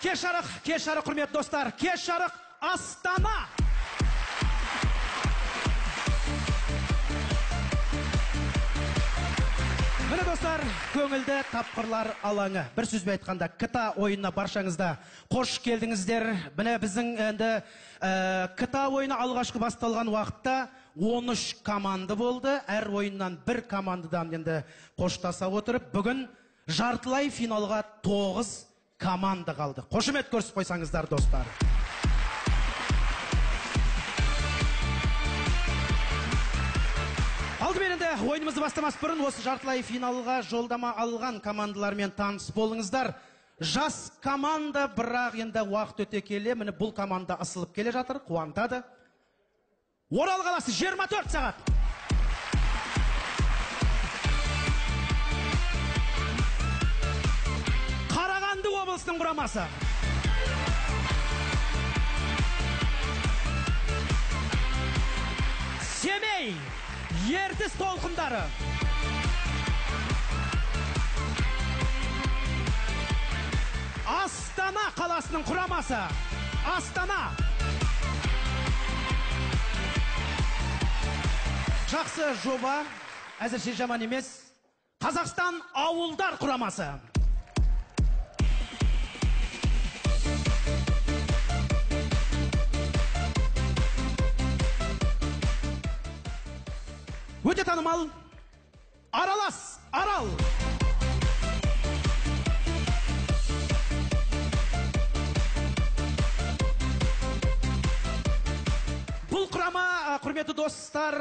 Кеш жарық, кеш жарық, құрметті достар, кеш жарық, Астана! Міне достар, көңілді тапқырлар алаңы. Бір сөзбен айтқанда, КТА ойынына баршаңызда қош келдіңіздер. Міне біздің енді КТА ойыны алғашқы басталған уақытта 13 команда болды. Әр ойыннан бір командадан енді қоштаса отырып, бүгін жартылай финалға 9 команда қалды. Қошемет көрсетіп қойсаңыздар, достар. Алдымен енді ойынымызды бастамас бұрын осы жартылай финалға жолдама алған командалармен таныс болыңыздар. Жас команда, бірақ енді уақыт өте келе, міне бұл команда ысылып келе жатыр, қуантады. Орал қаласы 24 сағат. Қарағанды облысының құрамасы. Семей, Ертіс толқындары. Астана қаласының құрамасы. Астана. Жақсы жоба, әзірше жаман емес. Қазақстан ауылдар құрамасы. Өте танымал Аралас Арал. Бұл құрама, құрметті достар,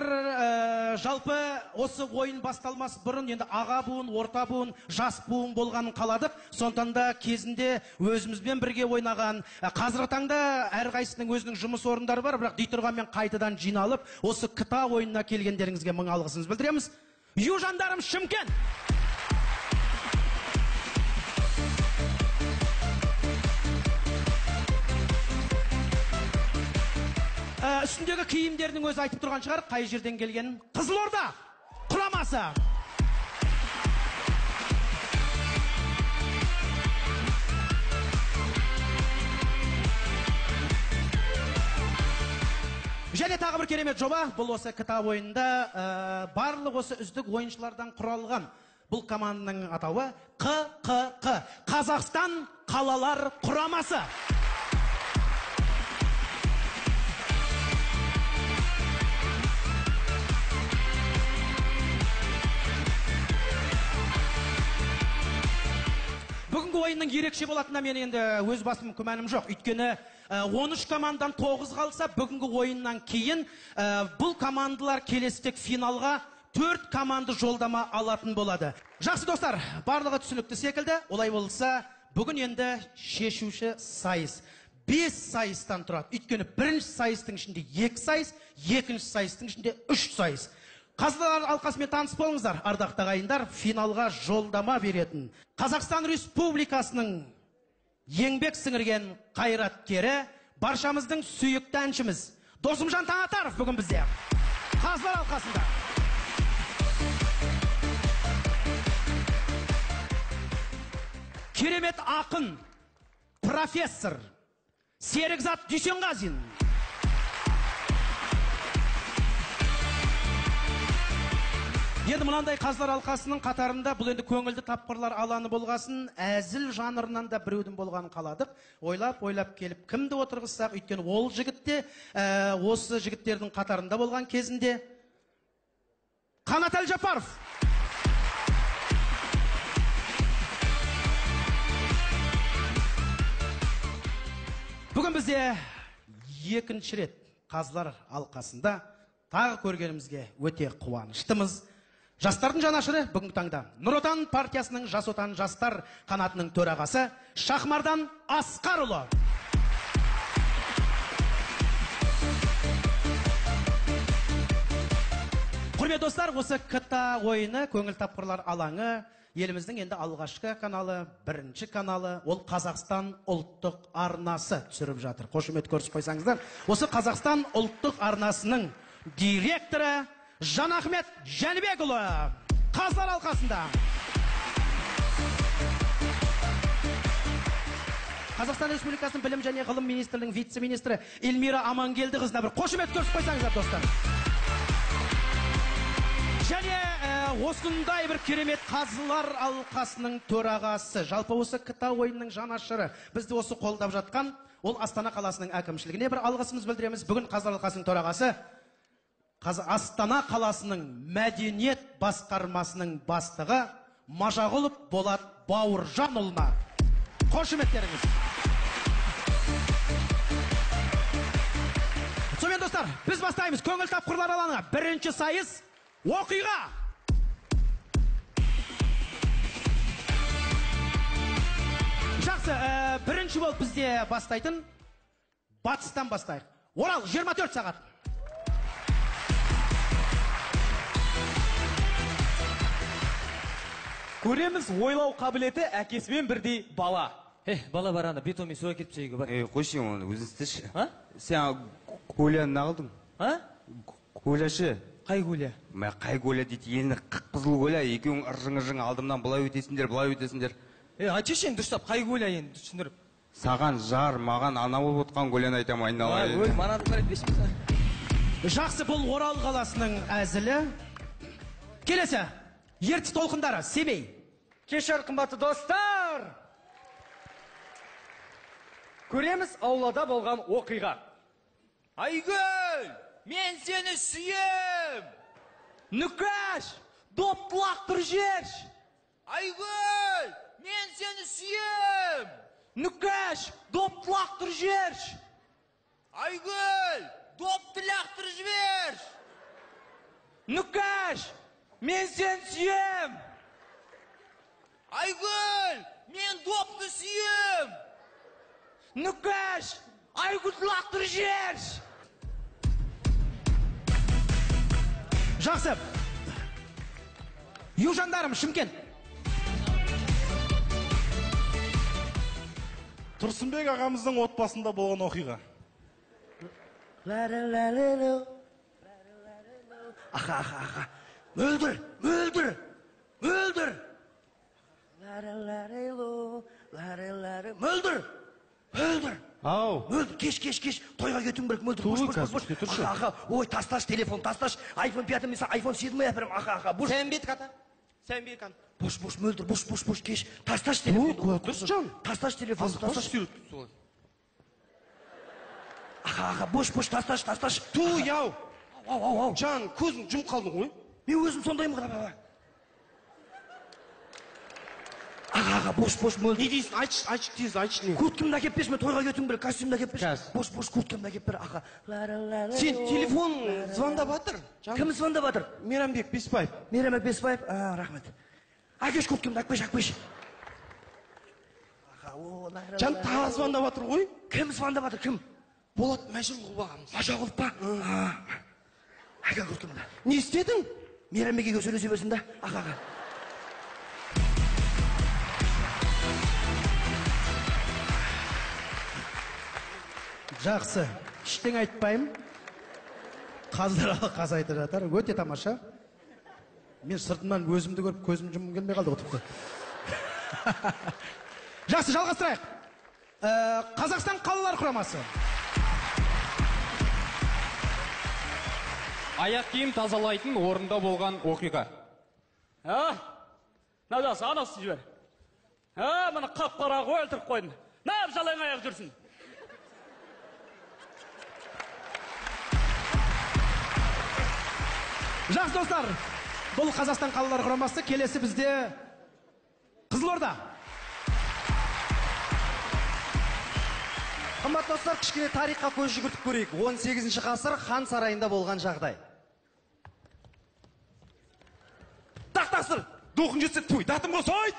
жалпы осы ойын басталмас бұрын енді аға буын, орта буын, жас буын болғанын қаладық. Сондықтан да кезінде өзімізбен бірге ойнаған, қазіргі таңда әрқайсысының өзінің жұмыс орындары бар, бірақ дей тұрғанмен қайтадан жиналып, осы КТА ойынына келгендеріңізге мың алғысымызды білдіреміз. Южандарым Шымкент! Үстіндегі киімдерінің өзі айтып тұрған шығар, қай жерден келгенін. Қызылорда құрамасы. Және тағы бір керемет жоба, бұл осы КТА ойынында барлық осы үздік ойыншылардан құралған бұл команданың атауы ҚҚҚ, Қазақстан қалалар құрамасы. Бүгінгі ойынның ерекше болатынына мен енді өз басым күмәнім жоқ. Өйткені 13 командадан 9 қалса, бүгінгі ойыннан кейін бұл командалар келесі тек финалға 4 команда жолдама алатын болады. Жақсы достар, барлығы түсінікті секілді. Олай болса, бүгін енді шешуші сайыс. 5 сайыстан тұрады. Өйткені бірінші сайыстың ішінде 2 сайыс, екінші сайыстың ішінде 3 сайыс. Қазылар алқасымен таныс болыңыздар, ардақты ағайындар, финалға жолдама беретін Қазақстан Республикасының еңбек сіңірген қайраткері, баршамыздың сүйікті әншіміз Досымжан Таңатаров бүгін бізде. Қазылар алқасында. Керемет ақын, профессор Серікзат Дүйсенғазин. Енді мынандай қазылар алқасының қатарында бұл енді көңілді тапқырлар алаңы болғасын, әзіл жанрынан да біреудің болғанын қаладық. Ойлап-ойлап келіп кімді отырғызсақ, өйткені ол жігіт те осы жігіттердің қатарында болған кезінде Қанат Әлжапаров. Бүгін бізде екінші рет қазылар алқасында тағы көргенімізге өте қуаныштымыз. Жастардың жанашыры бүгінгі таңда Нұр Отан партиясының Жас Отан жастар қанатының төрағасы Шахмардан Асқарұлы. Құрметті достар, осы КТА ойыны, көңіл тапқырлар алаңы, еліміздің енді алғашқы каналы, бірінші каналы, ол Қазақстан ұлттық арнасы түсіріп жатыр. Қошемет көрсетіп қойсаңыздар. Осы Қазақстан ұлттық арнасының директоры Жанахмет Жәнібекұлы қазылар алқасында. Қазақстан Республикасының Білім және Ғылым министрлігінің вице-министрі Эльмира Амангелдіқызына бір қошемет көрсетіп қойсаңыздар, достар. Және осындай бір керемет қазылар алқасының төрағасы, жалпы осы КТА ойынының жанашыры, бізді осы қолдап жатқан, ол Астана қаласының әкімшілігіне бір алғысымыз білдіреміз. Бүгін қазылар алқасының төрағасы Астана қаласының мәдениет басқармасының бастығы Мажағұлов Болат Бауыржанұлына қошеметтеріңіз. Сонымен достар, біз бастаймыз көңіл тапқырлар алаңы. Бірінші сайыс оқиға. Жақсы, бірінші болып бізде бастайтын батыстан бастайық. Орал 24 сағат. Көреміз ойлау қабілеті әкесімен бірдей бала. Бала бар ана, бетонмен су әкеліп тастайық бар. Қойшы оны, өзің істеші. А? Сен Коляны алдың? А? Коля ше? Қай Коля? Мә, қай Коля дейді, еліне қып-қызыл Коля, екеуің ыржың-ыржың алдымнан былай өтесіңдер, былай өтесіңдер. Айтшы енді дұрыстап, қай Коля енді түсіндіріп. Саған жар, маған ана болып отқан Коляны айтам, айналайын. Ой, манады бар етпеші. Жақсы, бұл Орал қаласының әзілі. Келесі, Ертіс толқындары, Семей. Кешір, қымбатты достар! Көреміз аулада болған оқиға. Айгүл, мен сені сүйем! Нүкаш, Допты лақтырып жіберші. Айгүл, мен сені сүйем. Нүкеш, допты лақтырып жіберші. Айгүл, допты лақтырып жіберші. Нүкеш, мен сені сүйем. Айгүл, мен допты сүйем. Нүкеш, Айгүлді лақтырып жіберші. Жақсы. Южандарым, Шымкент. Тұрсынбек ағамыздың отбасында болған оқиға. Аха, аха, аха. Мөлдір, мөлдір, мөлдір. Мөлдір, мөлдір. Ау. Мөлдір, кеш, кеш, кеш. Тойға кетуім керек, мөлдір. Бош, бош, бош, бош. Аха, аха. Ой, тасташ телефон, тасташ. Айфон 5 емес, айфон 7 әперім. Аха, аха. Бош. Сен бет қата. Сен бет қата. Бош, бош, мөлдір, бош, бош, бош, кеш. Тасташ телефон. Тасташ телефон, тасташ. Аха, аха, бош, бош, тасташ, тасташ. Ту, яу. Ау, ау, ау. Жан, көзің жұмып қалдың ғой. Мен өзім сондаймын ғой. Аға, аға, бош, бош, мөлдір. Не дейсің? Айтшы, айтшы, тез айтшы не. Курткамды әкеп берші, мен тойға кетуім керек, костюмді әкеп берші. Бош, бош, курткамды әкеп бер, аға. Сен телефон звондап жатыр. Кім звондап жатыр? Мейрамбек Беспаев. Мейрамбек Беспаев, рахмет. Әкеш курткамды, әкпеш, әкпеш. Аға, о, Жан, тағы звондап жатыр ғой. Кім звондап жатыр, кім? Болат Мәжілғұлов ағамыз. Мәжілғұлов па? Әкел курткамды. Не істедің? Мейрамбекке сөйлесе берсін да. Аға, аға. Жақсы, ештеңе айтпаймын. Қазір қазы айтып жатар. Өте тамаша. Мен сыртымнан өзімді көріп, көзім жұмғым келмей қалды ғой тіпті. Жақсы, жалғастырайық. Қазақстан қалалар құрамасы. Аяқ киім тазалайтын орында болған оқиға. Надасы, анасы жібер. Міне қап-қара өлтіріп қойдым. Нап жалаң аяқ жүрсін. Жақсы достар, бұл Қазақстан қалалар құрамасы. Келесі бізде Қызылорда. Қымбатты достар, кішкене тарихқа көз жүгіртіп көрейік. 18 ғасыр хан сарайында болған жағдай. Тақтасыр, духың жетсе туй, датым қосойд.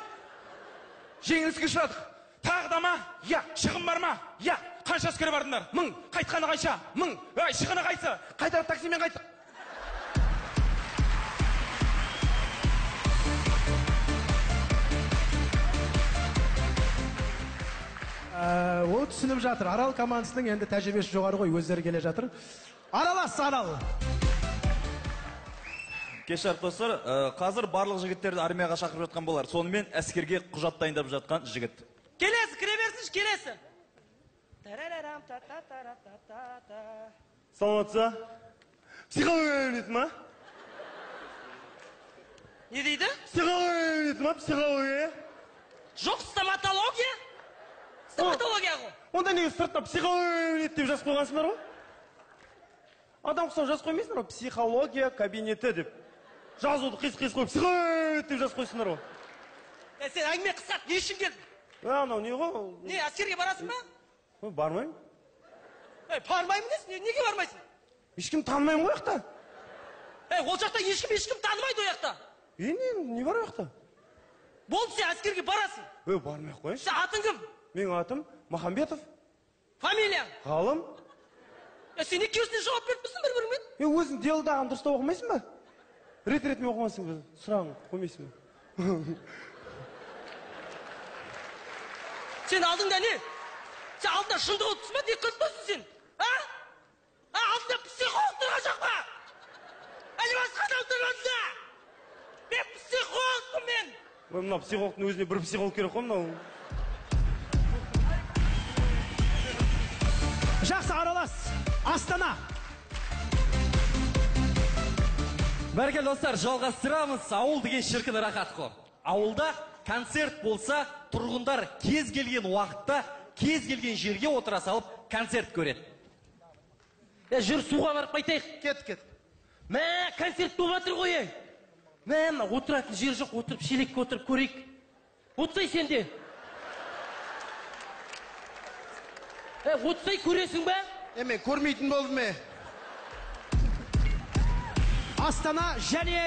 Жеңіліске ұшырадық. Тағы да ма? Я. Шығын бар ма? Я. Қанша әскер бардыңдар? 1000. Қайтқаны қанша? 1000. Ай, шығыны қайсы? Қайтарып таксимен қайттық. Ол түсініп жатыр. Арал командасының енді тәжірибесі жоғары ғой, өздері келе жатыр. Аралас, Арал. Кеш жарық достар, қазір барлық жігіттерді армияға шақырып жатқан болар. Сонымен әскерге құжат дайындап жатқан жігіт. Келесі, кіре берсінші, келесі. Саламатсыз ба? Психология үйретеді ма? Не дейді? Психология үйретеді ма? Психология? Жоқ, стоматология. Стоматология ғой. Онда неге сыртта психология үйретеді деп жазып қойғансыңдар ғой? Адам құсап жазып қоймайсыңдар ғой, психология кабинеті деп. Жазуды қис-қис қойып, психология деп жазып қойсыңдар ғой. Сен әңгіме қысқарт, не үшін келдің? Анау не ғой? Не, әскерге барасың ба? Бармаймын. Бармаймын дейсің, неге бармайсың? Ешкім танымаймын ғой жақта. Ол жақта ешкім танымайды ол жақта. Не бар ол жақта? Болды, сен әскерге барасың. Бармай ақ қояйыншы. Сен атың кім? Менің атым Махамбетов. Фамилияң? Ғалым. Сен екеуісіне жауап беріп тұрсың бір-біріңмен? Өзің делдаған дұрыстап оқымайсың ба? Рет-ретімен оқымайсың ба? Сұрағын қоймайсың ба? Сен алдыңда не? Сен алдында шындық отырсың ба? Не қылып тұрсың сен? А? Алдында психолог тұрған жоқ па? Әлі басқа адам тұрған да? Мен психологпын мен. Мына психологтың өзіне бір психолог керек қой мынау. Жақсы, аралас. Астана. Бәрекелді достар, жалғастырамыз. Ауыл деген шіркін рахат қой. Ауылда концерт болса, тұрғындар кез келген уақытта, кез келген жерге отыра салып концерт көреді. Жүр, суға барып қайтайық. Кет, кет. Мә, концерт болып жатыр ғой. Мә, мына отыратын жер жоқ, отырып шелекке отырып көрейік. Отырсай сен де. Отырсай көресің бе? Мен көрмейтін болдым е. Астана және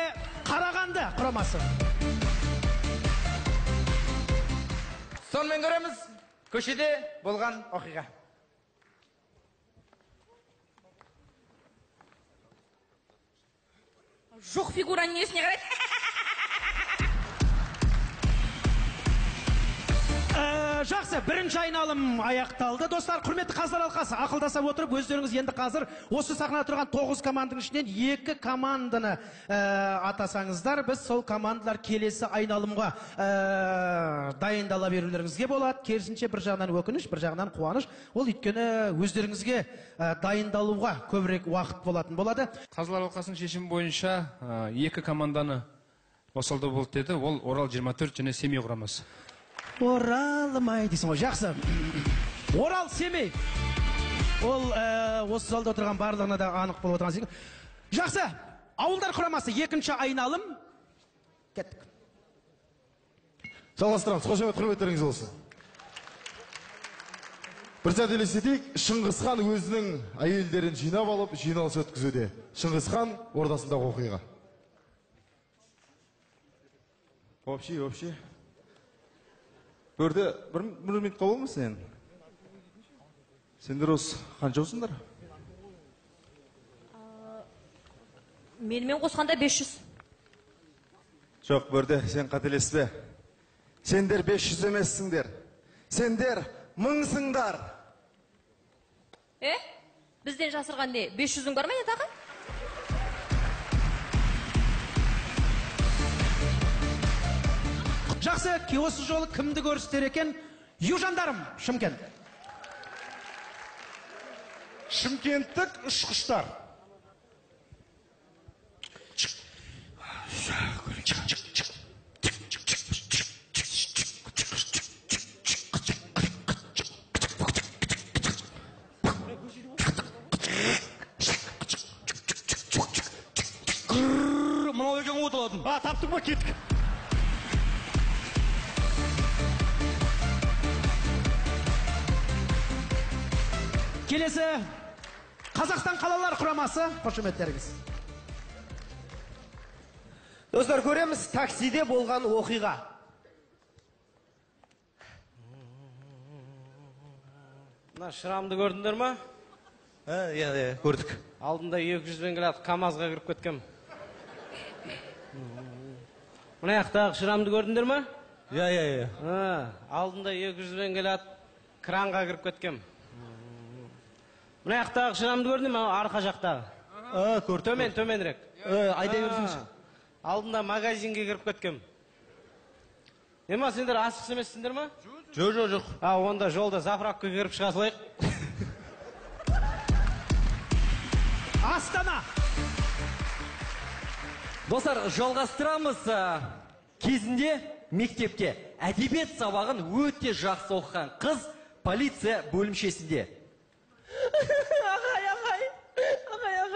Қарағанды құрамасы. Сонымен көреміз, көшеде болған оқиға. Жоқ фигураның несіне қарайды? Жақсы, бірінші айналым аяқталды. Достар, құрметті қазылар алқасы, ақылдаса отырып, өздеріңіз енді қазір осы сахнада тұрған 9 команданың ішінен 2 команданы атасаңыздар, біз сол командалар келесі айналымға дайындала берулеріңізге болады. Керісінше бір жағынан өкініш, бір жағынан қуаныш. Ол өйткені өздеріңізге дайындалуға көбірек уақыт болатын болады. Қазылар алқасының шешімі бойынша 2 команданы осалдау болды деді. Ол Орал 24 және Семей құрамасы. Оралымай дейсің ғой, жақсы. Орал, Семей. Ол осы залда отырған барлығына да анық болып отырған секілді. Жақсы, ауылдар құрамасы екінші айналым. Кеттік. Жалғастырамыз. Қошемет, құрметтеріңіз болсын. Бір сәт елестетейік, Шыңғыс хан өзінің әйелдерін жинап алып, жиналыс өткізуде. Шыңғыс хан ордасындағы оқиға. Вообще. Бөрде, бір минутқа болмасын енді. Сендер осы қаншаусыңдар? Менімен қосқанда 500. Жоқ, Бөрде, сен қателеспе. Сендер 500 емессіңдер. Сендер мыңсыңдар. Бізден жасырған не? 500-ің бар ма не тағы? Жақсы, осы жолы кімді көрсетер екен? Южандарым, Шымкент. Шымкенттік ұшқыштар. Мынау екен ғой отыратын. Таптың ба, кеттік. Келесі Қазақстан қалалар құрамасы, қошеметтеріңіз. Достар, көреміз таксиде болған оқиға. Мына шырамды көрдіңдер ма? Иә, көрдік. Алдында 200-бен келатып КамАЗға кіріп кеткем. Мына жақтағы шырамды көрдіңдер ма? Иә. Алдында 200-бен келатып кранға кіріп кеткем. Мына жақтағы шырамды көрдің ме? Арқа жақтағы. Көрдім. Төменірек. Айдай берсеңші. Алдында магазинге кіріп кеткем. Ема, сендер асықсыз емессіңдер ма? Жоқ. Онда жолда заправкаға кіріп шыға салайық. Астана. Достар, жалғастырамыз. Кезінде мектепте әдебиет сабағын өте жақсы оқыған қыз полиция бөлімшесінде. Ағай.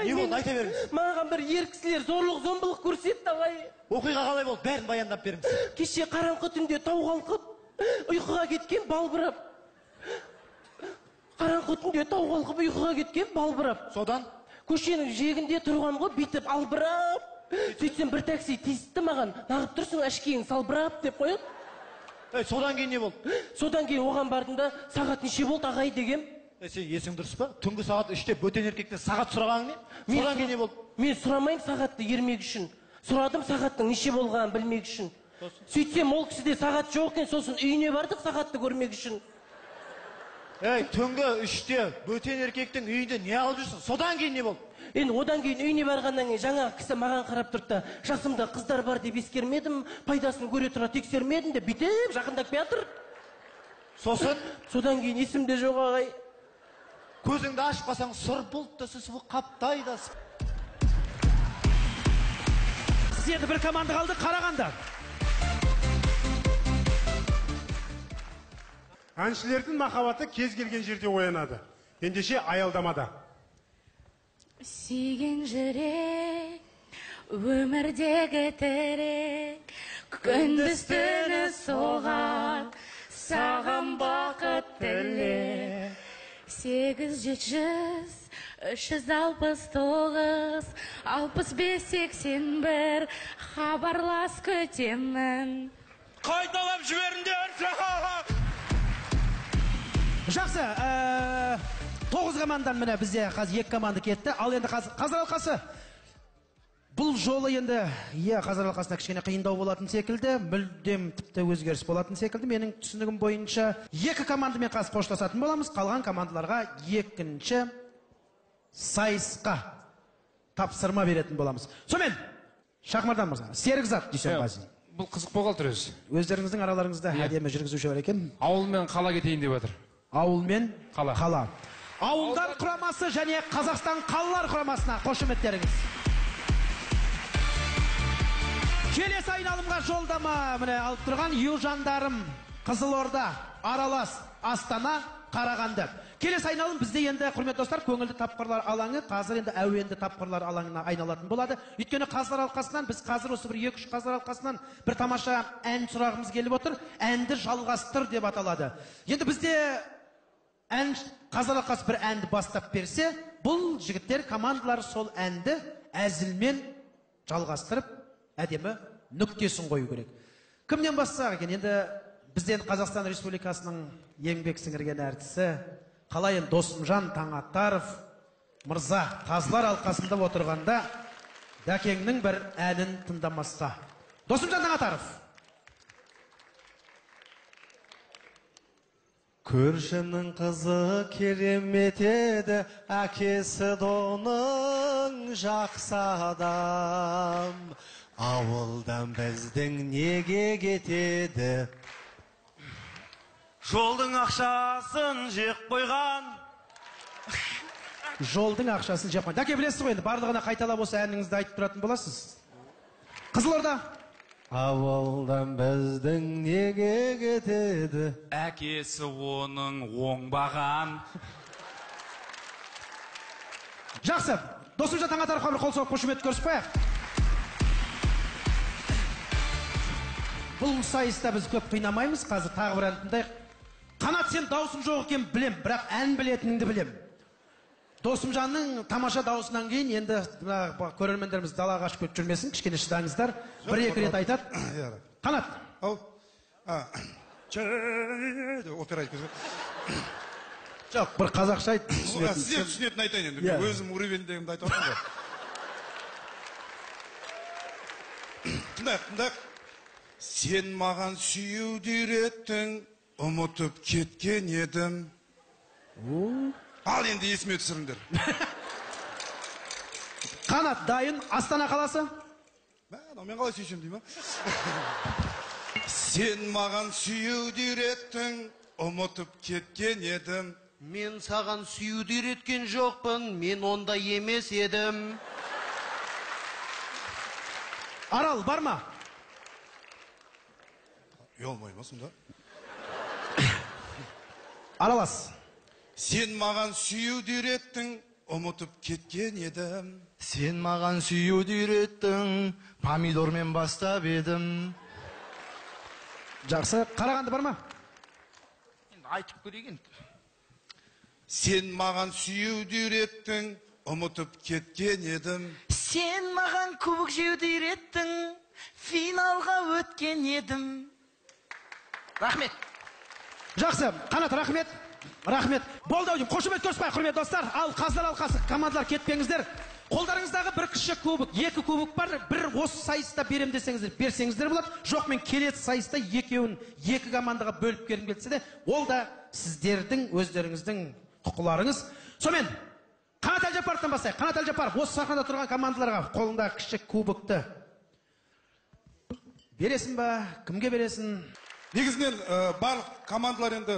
Не болды, айта беріңіз. Маған бір ер кісілер зорлық зомбылық көрсетті, ағай. Оқиға қалай болды, бәрін баяндап беріңіз. Кеше қараңғы түнде тау қалқып, ұйқыға кеткен балбырап. Қараңғы түнде тау қалқып, ұйқыға кеткен балбырап. Содан? Көшенің жиегінде тұрған ғой, бүйтіп албырап. Сөйтсем бір такси тиісті маған, нағып тұрсың әшкейің салбырап деп қояды. Содан кейін не болды? Содан кейін оған бардым да, сағат неше болды, ағай дегем. Сен есің дұрыс па? Түнгі сағат 3-те бөтен еркектен сағат сұрағаның не? Содан кейін не болды? Мен сұрамаймын сағатты ермек үшін. Сұрадым сағаттың неше болғанын білмек үшін. Сөйтсем ол кісіде сағат жоқ екен, сосын үйіне бардық сағатты көрмек үшін. Ей, түнгі 3-те бөтен еркектің үйінде не алып жүрсің? Содан кейін не болды? Енді одан кейін үйіне барғаннан кейін жаңағы кісі маған қарап тұрды да, жасымда қыздар бар деп ескермедім, пайдасын көре тұра тексермедім деп бүйтіп жақындап келатыр. Сосын? Содан кейін есімде жоқ, ағай. Көзіңді ашып қалсаң, сұр бұлт та сүзіп қаптайды. Енді бір команда қалды, Қарағанды. Әншілердің махаббаты кез келген жерде оянады. Ендеше аялдамада. Сүйген жүрек Өмірдегі тірек, күндіз түні соған, саған бақыт тіле. 8 700 369 65 81 хабарлас, күтемін. Қайталап жіберіңдер. Жақсы, 9 командадан міне бізде қазір 2 команда кетті. Ал енді қазір алқасы. Бұл жолы енді, қазір алқасына кішкене қиындау болатын секілді, мүлдем тіпті өзгеріс болатын секілді. Менің түсінігім бойынша 2 командамен қазір қоштасатын боламыз. Қалған командаларға екінші сайысқа тапсырма беретін боламыз. Сонымен, Шахмардан мырза, Серікзат Дүйсенғазин. Бұл қызық болғалы тұр өзі. Өздеріңіздің араларыңызда әдемі жүргізуші бар екен. Ауыл мен қала кетейін деп жатыр. Ауыл мен қала. Қала. Ауылдар құрамасы және Қазақстан қалалар құрамасына қошеметтеріңіз. Келесі айналымға жолдама міне алып тұрған Южандарым, Қызылорда, Аралас, Астана, Қарағанды. Келесі айналым бізде енді, құрметті достар, көңілді тапқырлар алаңы қазір енді әуенді тапқырлар алаңына айналатын болады. Өйткені қазылар алқасынан біз қазір осы бір 2-3 қазылар алқасынан бір тамаша ән сұрағымыз келіп отыр. Әнді жалғастыр деп аталады. Енді бізде ән қазылар алқасы бір әнді бастап берсе, бұл жігіттер командалар сол әнді әзілмен жалғастырып әдемі нүктесін қою керек. Кімнен бастасақ екен? Енді бізден Қазақстан Республикасының еңбек сіңірген әртісі қалай енді Досымжан Таңатаров мырза қазылар алқасында отырғанда Дәкеңнің бір әнін тыңдамасқа. Досымжан Таңатаров. Көршінің қызы керемет еді, әкесі доның жақсы адам. Ауылдан біздің неге кетеді? Жолдың ақшасын жеп қойған. Жолдың ақшасын жеп қойған. Дәке, білесіз ғой енді, барлығына қайталап осы әніңізді айтып тұратын боласыз. Қызылорда. Ауылдан біздің неге кетеді? Әкесі оның оңбаған. Жақсы. Досымжан Таңатаровқа бір қол соғып қошемет көрсетіп қояйық. Бұл сайыста біз көп қинамаймыз. Қазір тағы бір ән тыңдайық. Қанат, сен даусың жоқ екен білем, бірақ ән білетініңді білем. Досымжанның тамаша даусынан кейін енді көрермендеріміз далаға қашып кетіп жүрмесін, кішкене шыдаңыздар. Бір-екі рет айтады. Қанат. Опера айтып. Жоқ, бір қазақша айт. Сіздер түсінетін айтайын енді. Мен өзім уровеньдегімді айтып отырмын ғой. Тыңдайық, тыңдайық. Сен маған сүюді үйреттің, ұмытып кеткен едім. Ал енді есіме түсіріңдер. Қанат дайын, Астана қаласы. Мен қалай сүйсем деймін? Сен маған сүюді үйреттің, ұмытып кеткен едім. Мен саған сүюді үйреткен жоқпын, мен ондай емес едім. Арал, бар ма? Ұялмай ма сонда? Аралас. Сен маған сүюді үйреттің, ұмытып кеткен едім. Сен маған сүюді үйреттің, помидормен бастап едім. Жақсы, Қарағанды бар ма? Енді айтып көрейік енді. Сен маған сүюді үйреттің, ұмытып кеткен едім. Сен маған кубок жеуді үйреттің, финалға өткен едім. Рахмет. Жақсы, Қанат, рахмет. Рахмет. Болды ау деймін. Қошемет көрсетпай, құрметті достар. Ал қазылар алқасы, командалар кетпеңіздер. Қолдарыңыздағы бір кіші кубок, екі кубок бар. Бір осы сайыста берем десеңіздер, берсеңіздер болады. Жоқ, мен келесі сайыста екеуін екі командаға бөліп бергім келсе де, ол да сіздердің өздеріңіздің құқыларыңыз. Сонымен, Қанат Әлжаппаровтан бастайық. Қанат Әлжаппаров, осы сахнада тұрған командаларға қолыңдағы кіші кубокты бересің ба? Кімге бересің? Негізінен барлық командалар енді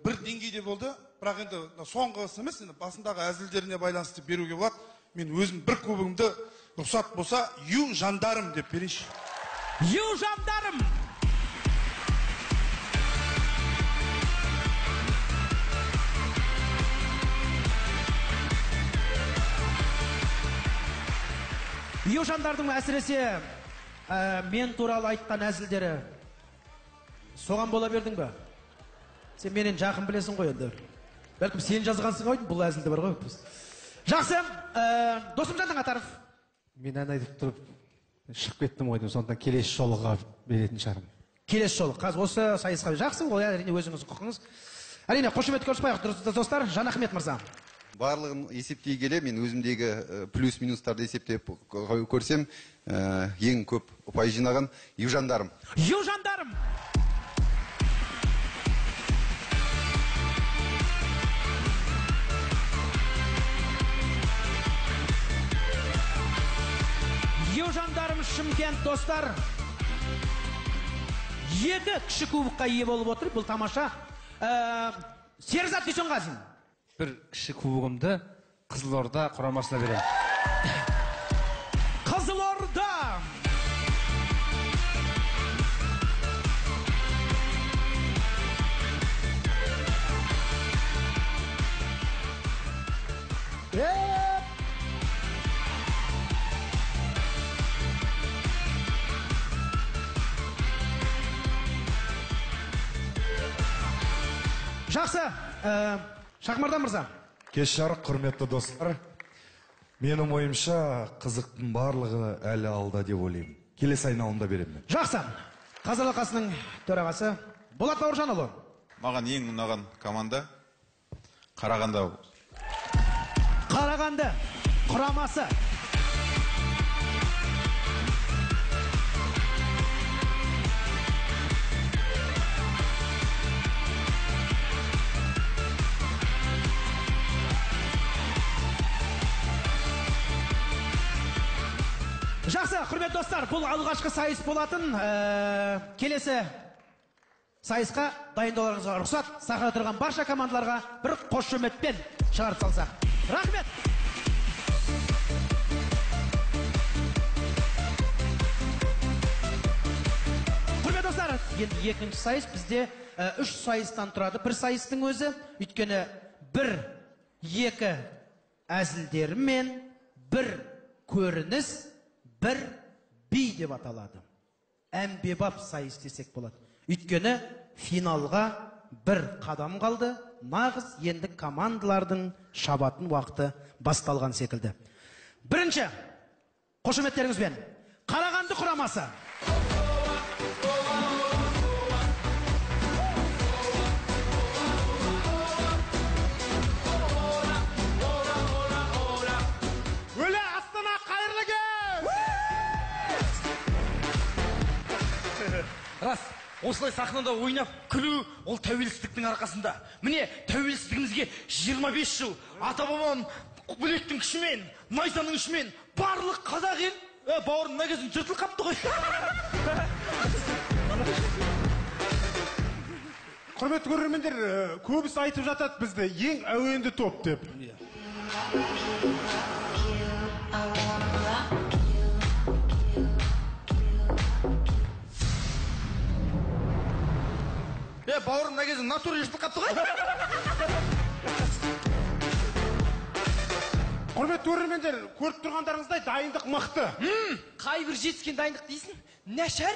бір деңгейде болды, бірақ енді соңғысы емес, енді басындағы әзілдеріне байланысты беруге болады. Мен өзім бір кубогымды рұқсат болса, ю жандарым деп берейінші. Ю жандарым! Южандардың әсіресе мен туралы айтқан әзілдері, соған бола бердің бе? Сен менен жақын білесің ғой енді. Бәлкім сен жазғансың ғой бұл әзілді бар ғой. Жақсы, Досымжан Таңатаров. Мен ән айтып тұрып шығып кеттім ғой, сондықтан келесі жолға беретін шығармын. Келесі жолы. Қазір осы сайысқа жақсы, ол әрине өзіңіздің құқығыңыз. Әрине, қошемет көрсетпайық, достар. Жанахмет мырза. Барлығын есептей келе, мен өзімдегі плюс-минустарды есептеп көрсем, ең көп ұпай жинаған южандарым. Южандарым! Южандарым Шымкент, достар. 2 кіші кубокқа ие болып отыр, бұл тамаша. Серзат Дүйсенғазин. Бір кіші кубогымды Қызылорда құрамасына беремін. Қызылорда! Жақсы, Шахмардан мырза. Кеш жарық, құрметті достар. Менің ойымша, қызықтың барлығы әлі алда деп ойлаймын. Келесі айналымда беремін. Жақсы. Қазылар алқасының төрағасы Болат Бауыржанұлы. Маған ең ұнаған команда Қарағанды. Қарағанды құрамасы. Жақсы, құрметті достар, бұл алғашқы сайыс болатын. Келесі сайысқа дайындаларыңызға рұқсат. Сахнада тұрған барша командаларға бір қошеметпен шығарып салсақ. Рахмет! Құрметті достар, енді екінші сайыс бізде 3 сайыстан тұрады. Бір сайыстың өзі, өйткені 1, 2 әзілдерімен бір көрініс, бір би деп аталады. Әмбебап сайыс десек болады. Өйткені финалға бір қадам қалды. Нағыз енді командалардың шабатын уақыты басталған секілді. Бірінші, қошеметтеріңізбен Қарағанды құрамасы. Өлі Астана, қайырлы кеш! Рас, осылай сахнада ойнап күлу ол тәуелсіздіктің арқасында. Міне, тәуелсіздігімізге 25 жыл, ата-бабам білектің күшімен, найзаның күшімен барлық қазақ ел, бауырым мына кезін жыртылып қапты ғой. Құрметті көрермендер, көбісі айтып жатады бізді ең әуенді топ деп. Бауырым мына кезін натура жыртылып қапты ғой. Құрметті көрермендер, көріп тұрғандарыңыздай дайындық мықты. Қай бір жетіскен дайындық дейсің? Нашар.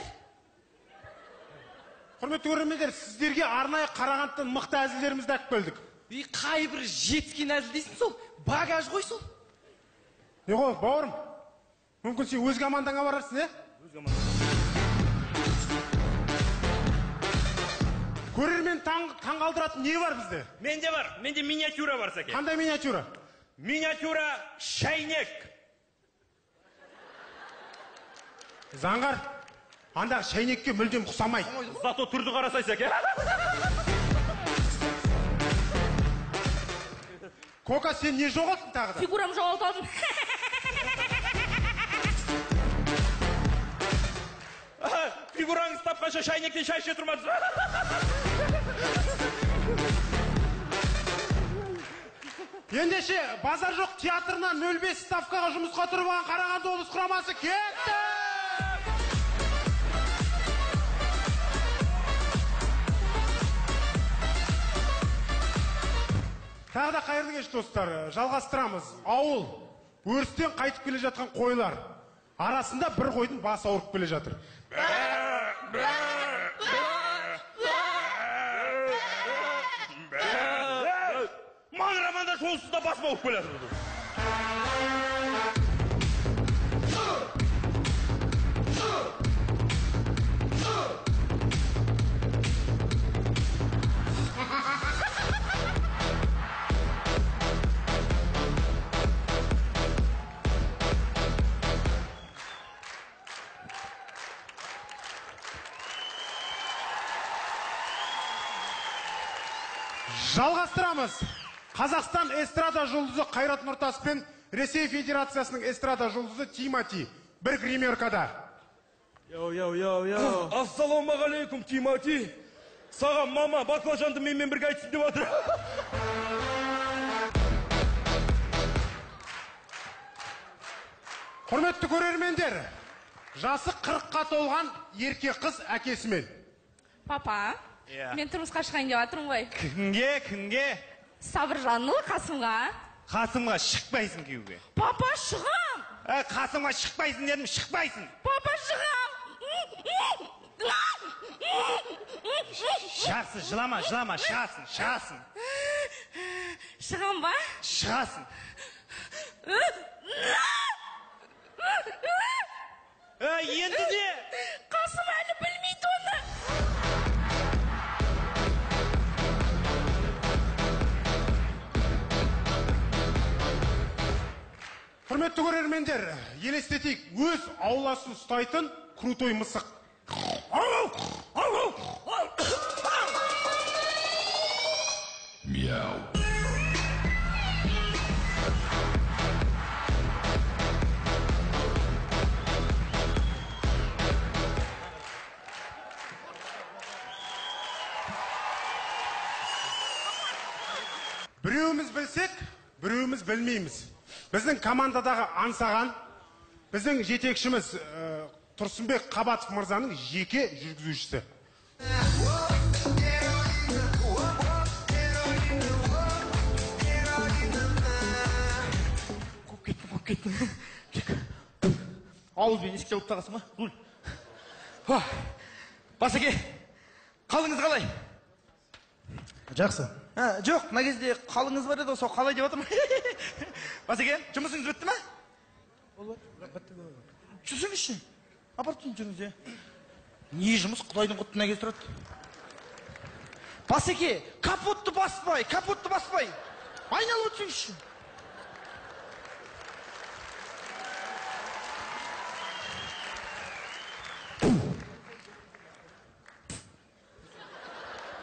Құрметті көрермендер, сіздерге арнайы Қарағандыдан мықты әзілдерімізді әкіп келдік. Қай бір жетіскен әзіл дейсің сол? Багаж ғой сол. Не ғой, бауырым? Мүмкін сен өз командаңа барарсың, е? Өз командам. Көрермен таңғалдыратын не бар бізде? Менде бар, менде миниатюра бар, Сәке. Қандай миниатюра? Миниатюра шайнек. Заңғар, андағы шайнекке мүлдем ұқсамайды. Зато түрді қарасай, Сәке. Кока, сен не жоғалттың тағы да? Фигурам жоғалтып алдым. Фигураңыз тапқанша шайнектен шай іше тұрмадыңыз. Ендеше, базар жоқ театрынан 0,5 ставкаға жұмысқа тұрып алған Қарағанды облыс құрамасы кетті! Тағы да қайырлы кеш, достар. Жалғастырамыз. Ауыл, өрістен қайтып келе жатқан қойлар. Арасында бір қойдың басы ауырып келе жатыр. Маңыраманда жолсыз да басым ауырып келе жатыр. Жалғастырамыз. Қазақстан эстрада жұлдызы Қайрат Нұртас пен Ресей Федерациясының эстрада жұлдызы Тимати бір гримеркада. Йоу, йоу, йоу, йоу. Ассалаумағалейкум, Тимати. Саған мама баклажанды менімен бірге айтсын деп отыр. Құрметті көрермендер, жасы 40-қа толған ерке қыз әкесімен. Папа, мен тұрмысқа шығайын деп жатырмын ғой. Кімге, кімге? Сабыржанұлы Қасымға. Қасымға шықпайсың күйеуге. Папа, шығам. Қасымға шықпайсың дедім, шықпайсың. Папа, шығам. Жақсы, жылама, жылама, шығасың, шығасың. Шығам ба? Шығасың. Енді не? Қасым әлі білмейді оны. Құрметті көрермендер, елестетейік, өз ауласын ұстайтын крутой мысық. Мяу. Біреуіміз білсек, біреуіміз білмейміз. Біздің командадағы аңсаған, біздің жетекшіміз Тұрсынбек Қабатов мырзаның жеке жүргізушісі. Қуып кеттім, қуып кеттім. Ауызбен есік жауып тағасың ба? Руль. Басеке, қалыңыз қалай? Жақсы. Жоқ, мына кезде қалыңыз бар еді, сол қалай деп жатырмын. Басеке, жұмысыңыз бітті ме? Бітті. Жүрсеңізші. Апарып жүріңіз, е. Не жұмыс, құдайдың құтты мына кезде тұрады. Басеке, капотты баспай, капотты баспай. Айналып өтсеңізші.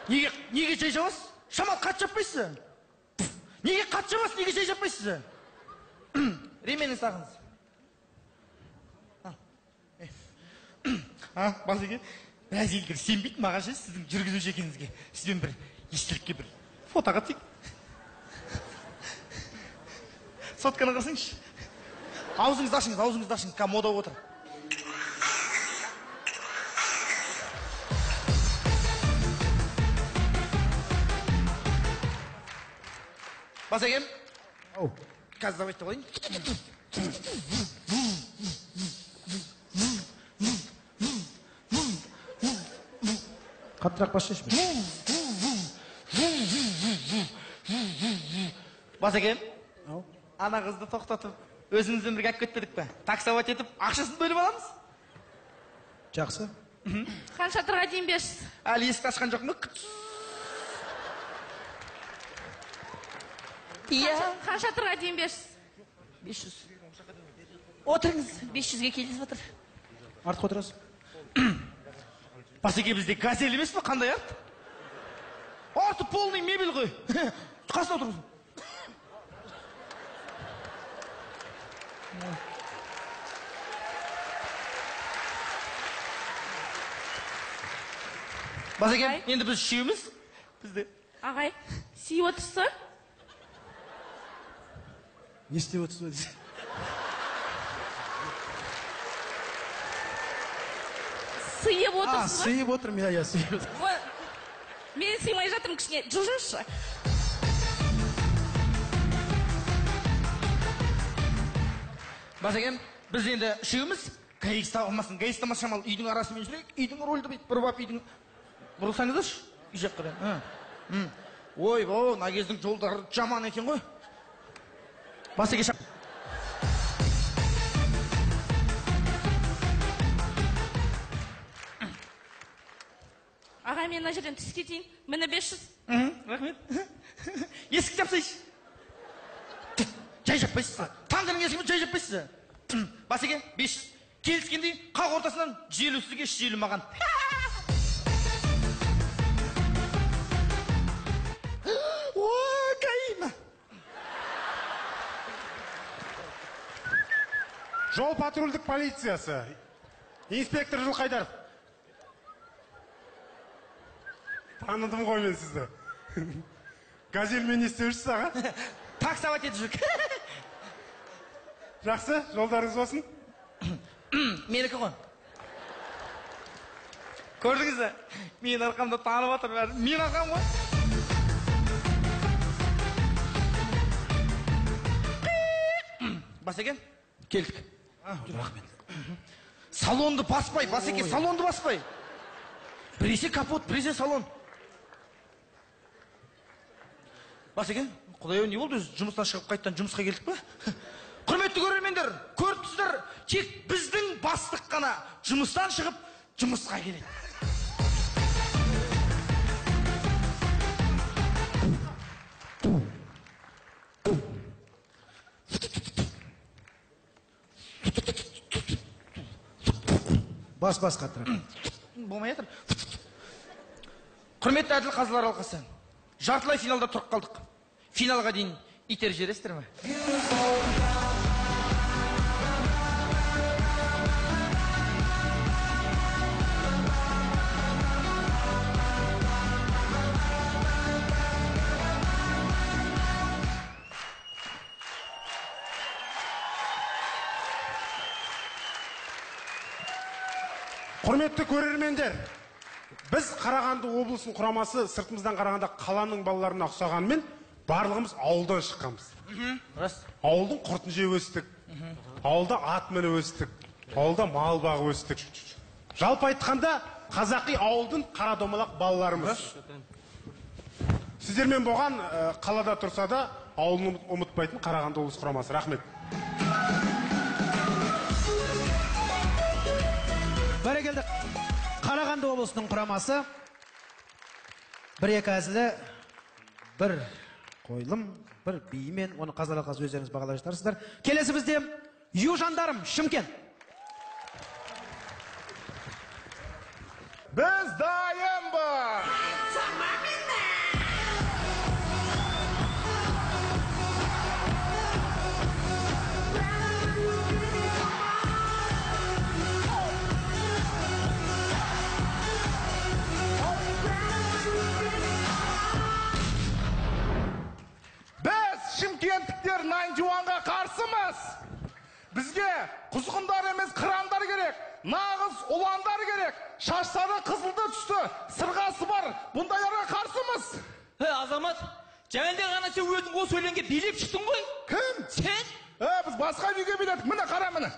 Неге, неге жай жабасыз? Шамал қат жаппайсыз? Неге қат жабасыз, неге жай жаппайсыз? Ременін сағыңыз. Басеке, біраз елдер сенбейді маған ше, сіздің жүргізуші екеніңізге. Сізбен бір естелікке бір фотоға түсейік. Сотканы қарасаңызшы. Аузыңызды ашыңыз, аузыңызды ашыңыз, қазір мода болып отыр. Басекем, қазір давайте қояйын. Қаттырақ басшы. Басекем, ана қызды тоқтатып, өзімізбен бірге алып кетпедік пе? Таксовать етіп, ақшасын бөліп аламыз. Жақсы. Хан шатырға дейін 500. Әлі есікті ашқан жоқ ма? Иә. Хан шатырға дейін 500. 500. Отырыңыз, 500-ге келісіп отыр. Артқа отырасыз. Басеке, бізде газель емес пе, қандай арт? Арты полный мебель ғой. Қасына отырыңыз. Басеке, енді біз үшеуміз. Бізде. Ағай, сүйіп отырсыз? Не істеп отырсыз? Сыйып отырсыз ба? Сыйып отырмын, иә, сыйып отырмын. Мен сыймай жатырмын, кішкене жылжыңызшы. Басекем, Біз енді үшеуміз ГАИ ұстап алмасын, ГАИ ұстамас шамалы үйдің арасымен жүрейік, үйдің рульді бүйтіп бұрып алып, үйдің бұрылсаңыздаршы үй жаққа қарай. Ойбой, мына кездің жолдары жаман екен ғой. Басеке шап. Аға, мен мына жерден түсіп кетейін. Міне 500. Рахмет. Есік жапсайшы. Жай жаппайсыз. Тандырдың есігін жай жаппайсыз. Басеке, 500. Келіскендей қақ ортасынан 150 сізге, 150 маған. О, кайма. Жол патрульдік полициясы. Инспектор Жылқайдаров. Таныдым ғой мен сізді. Газельмен не істеп жүрсіз, аға? Таксовать етіп жүр. Жақсы, жолдарыңыз болсын. Менікі ғой. Көрдіңіз бе? Менің арқамда танып жатыр бәрі. Менің арқам ғой. Басеке, келдік. Рахмет. Салонды баспай, Басеке, салонды баспай. Біресе капот, біресе салон. Басеке, құдай-ау, не болды өзі? Жұмыстан шығып қайтадан жұмысқа келдік пе? Құрметті көрермендер, көріп тұрсыздар, тек біздің бастық қана жұмыстан шығып жұмысқа келеді. Бас бас қаттырақ. Болмай жатыр. Құрметті әділ қазылар алқасы, жартылай финалда тұрып қалдық. Финалға дейін итеріп жібересіздер ме? Құрметті көрермендер, біз Қарағанды облысының құрамасы сыртымыздан қарағанда қаланың балаларына ұқсағанымен барлығымыз ауылдан шыққанбыз. Рас. Ауылдың құртын жеп өстік, ауылда ат мініп өстік, ауылда мал бағып өстік. Жалпы айтқанда, қазақи ауылдың қара домалақ балаларымыз. Сіздермен болған қалада тұрса да ауылын ұмытпайтын Қарағанды облысы құрамасы. Рахмет. Бәрекелді. Қарағанды облысының құрамасы бір екі әзілі, бір қойылым, бір биімен, оны қазылар алқасы өздеріңіз бағалай жатарсыздар. Келесі бізде Южандарым, Шымкент. Біз дайынбыз. Шымкенттіктер 91-ға қарсымыз. Бізге құзғындар емес, қырандар керек. Нағыз ұландар керек. Шаштары қызылды түсті, сырғасы бар. Бұндайларға қарсымыз. Азамат, жаңағыда ғана сен өзің осы өлеңге билеп шықтың ғой. Кім? Сен? Біз басқа биге биледік. Міне, қара міне.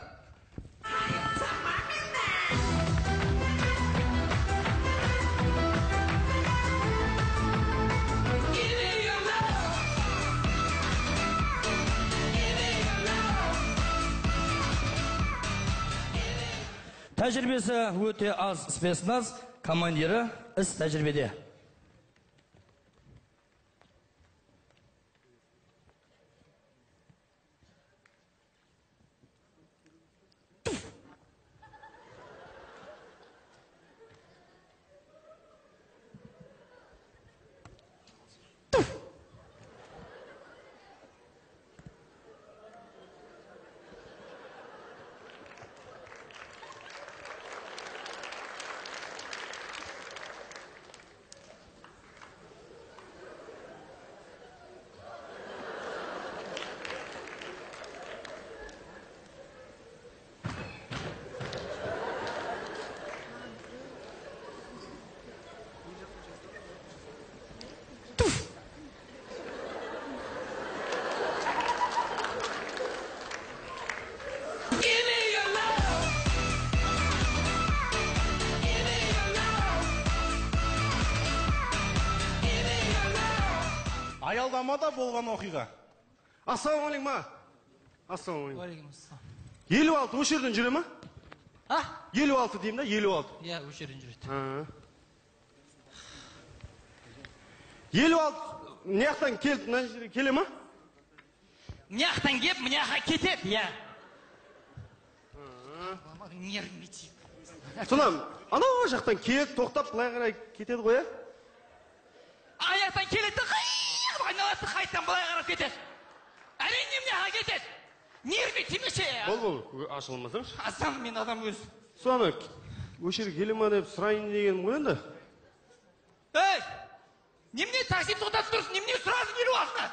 Тәжірибесі өте аз спецназ, командирі іс тәжірибеде. Құрамада болған оқиға. Ассалаумағалейкум, аға. Ассалаумағалейкум. Уағалейкум. 56 осы жерден жүре ма? А? 56 деймін да, 56. Иә, осы жерден жүреді. 56 мына жақтан келіп, мына жерге келе ма? Мына жақтан келіп, мына жаққа кетеді, иә. Нервничай. Сонан анау жақтан келіп, тоқтап, былай қарай кетеді ғой, иә? Аяқтан келеді, қиып айналасы қайтадан былай қарап кетеді. Әрине мына жаққа кетеді. Нерві тимесе. Бол, ашылмасаңшы. Асан мен адам өз. Соны осы жерге келе ма деп сұрайын дегенім ғой енді. Ей! Немене такси тоқтатып тұрсың? Немене сұрасың 56-ны?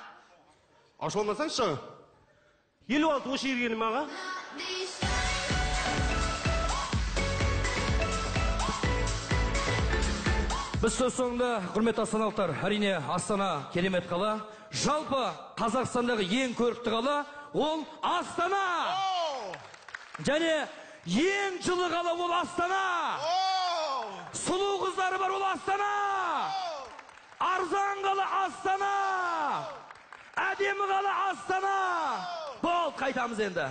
Ашылмасаңшы жаңа. 56 осы жерге келе ма, аға? Біз сөз соңында, құрметті астаналықтар, әрине Астана керемет қала. Жалпы Қазақстандағы ең көрікті қала ол Астана. Және ең жылы қала ол Астана. Сұлу қыздары бар ол Астана. Арзан қала Астана. Әдемі қала Астана. Болды, қайтамыз енді.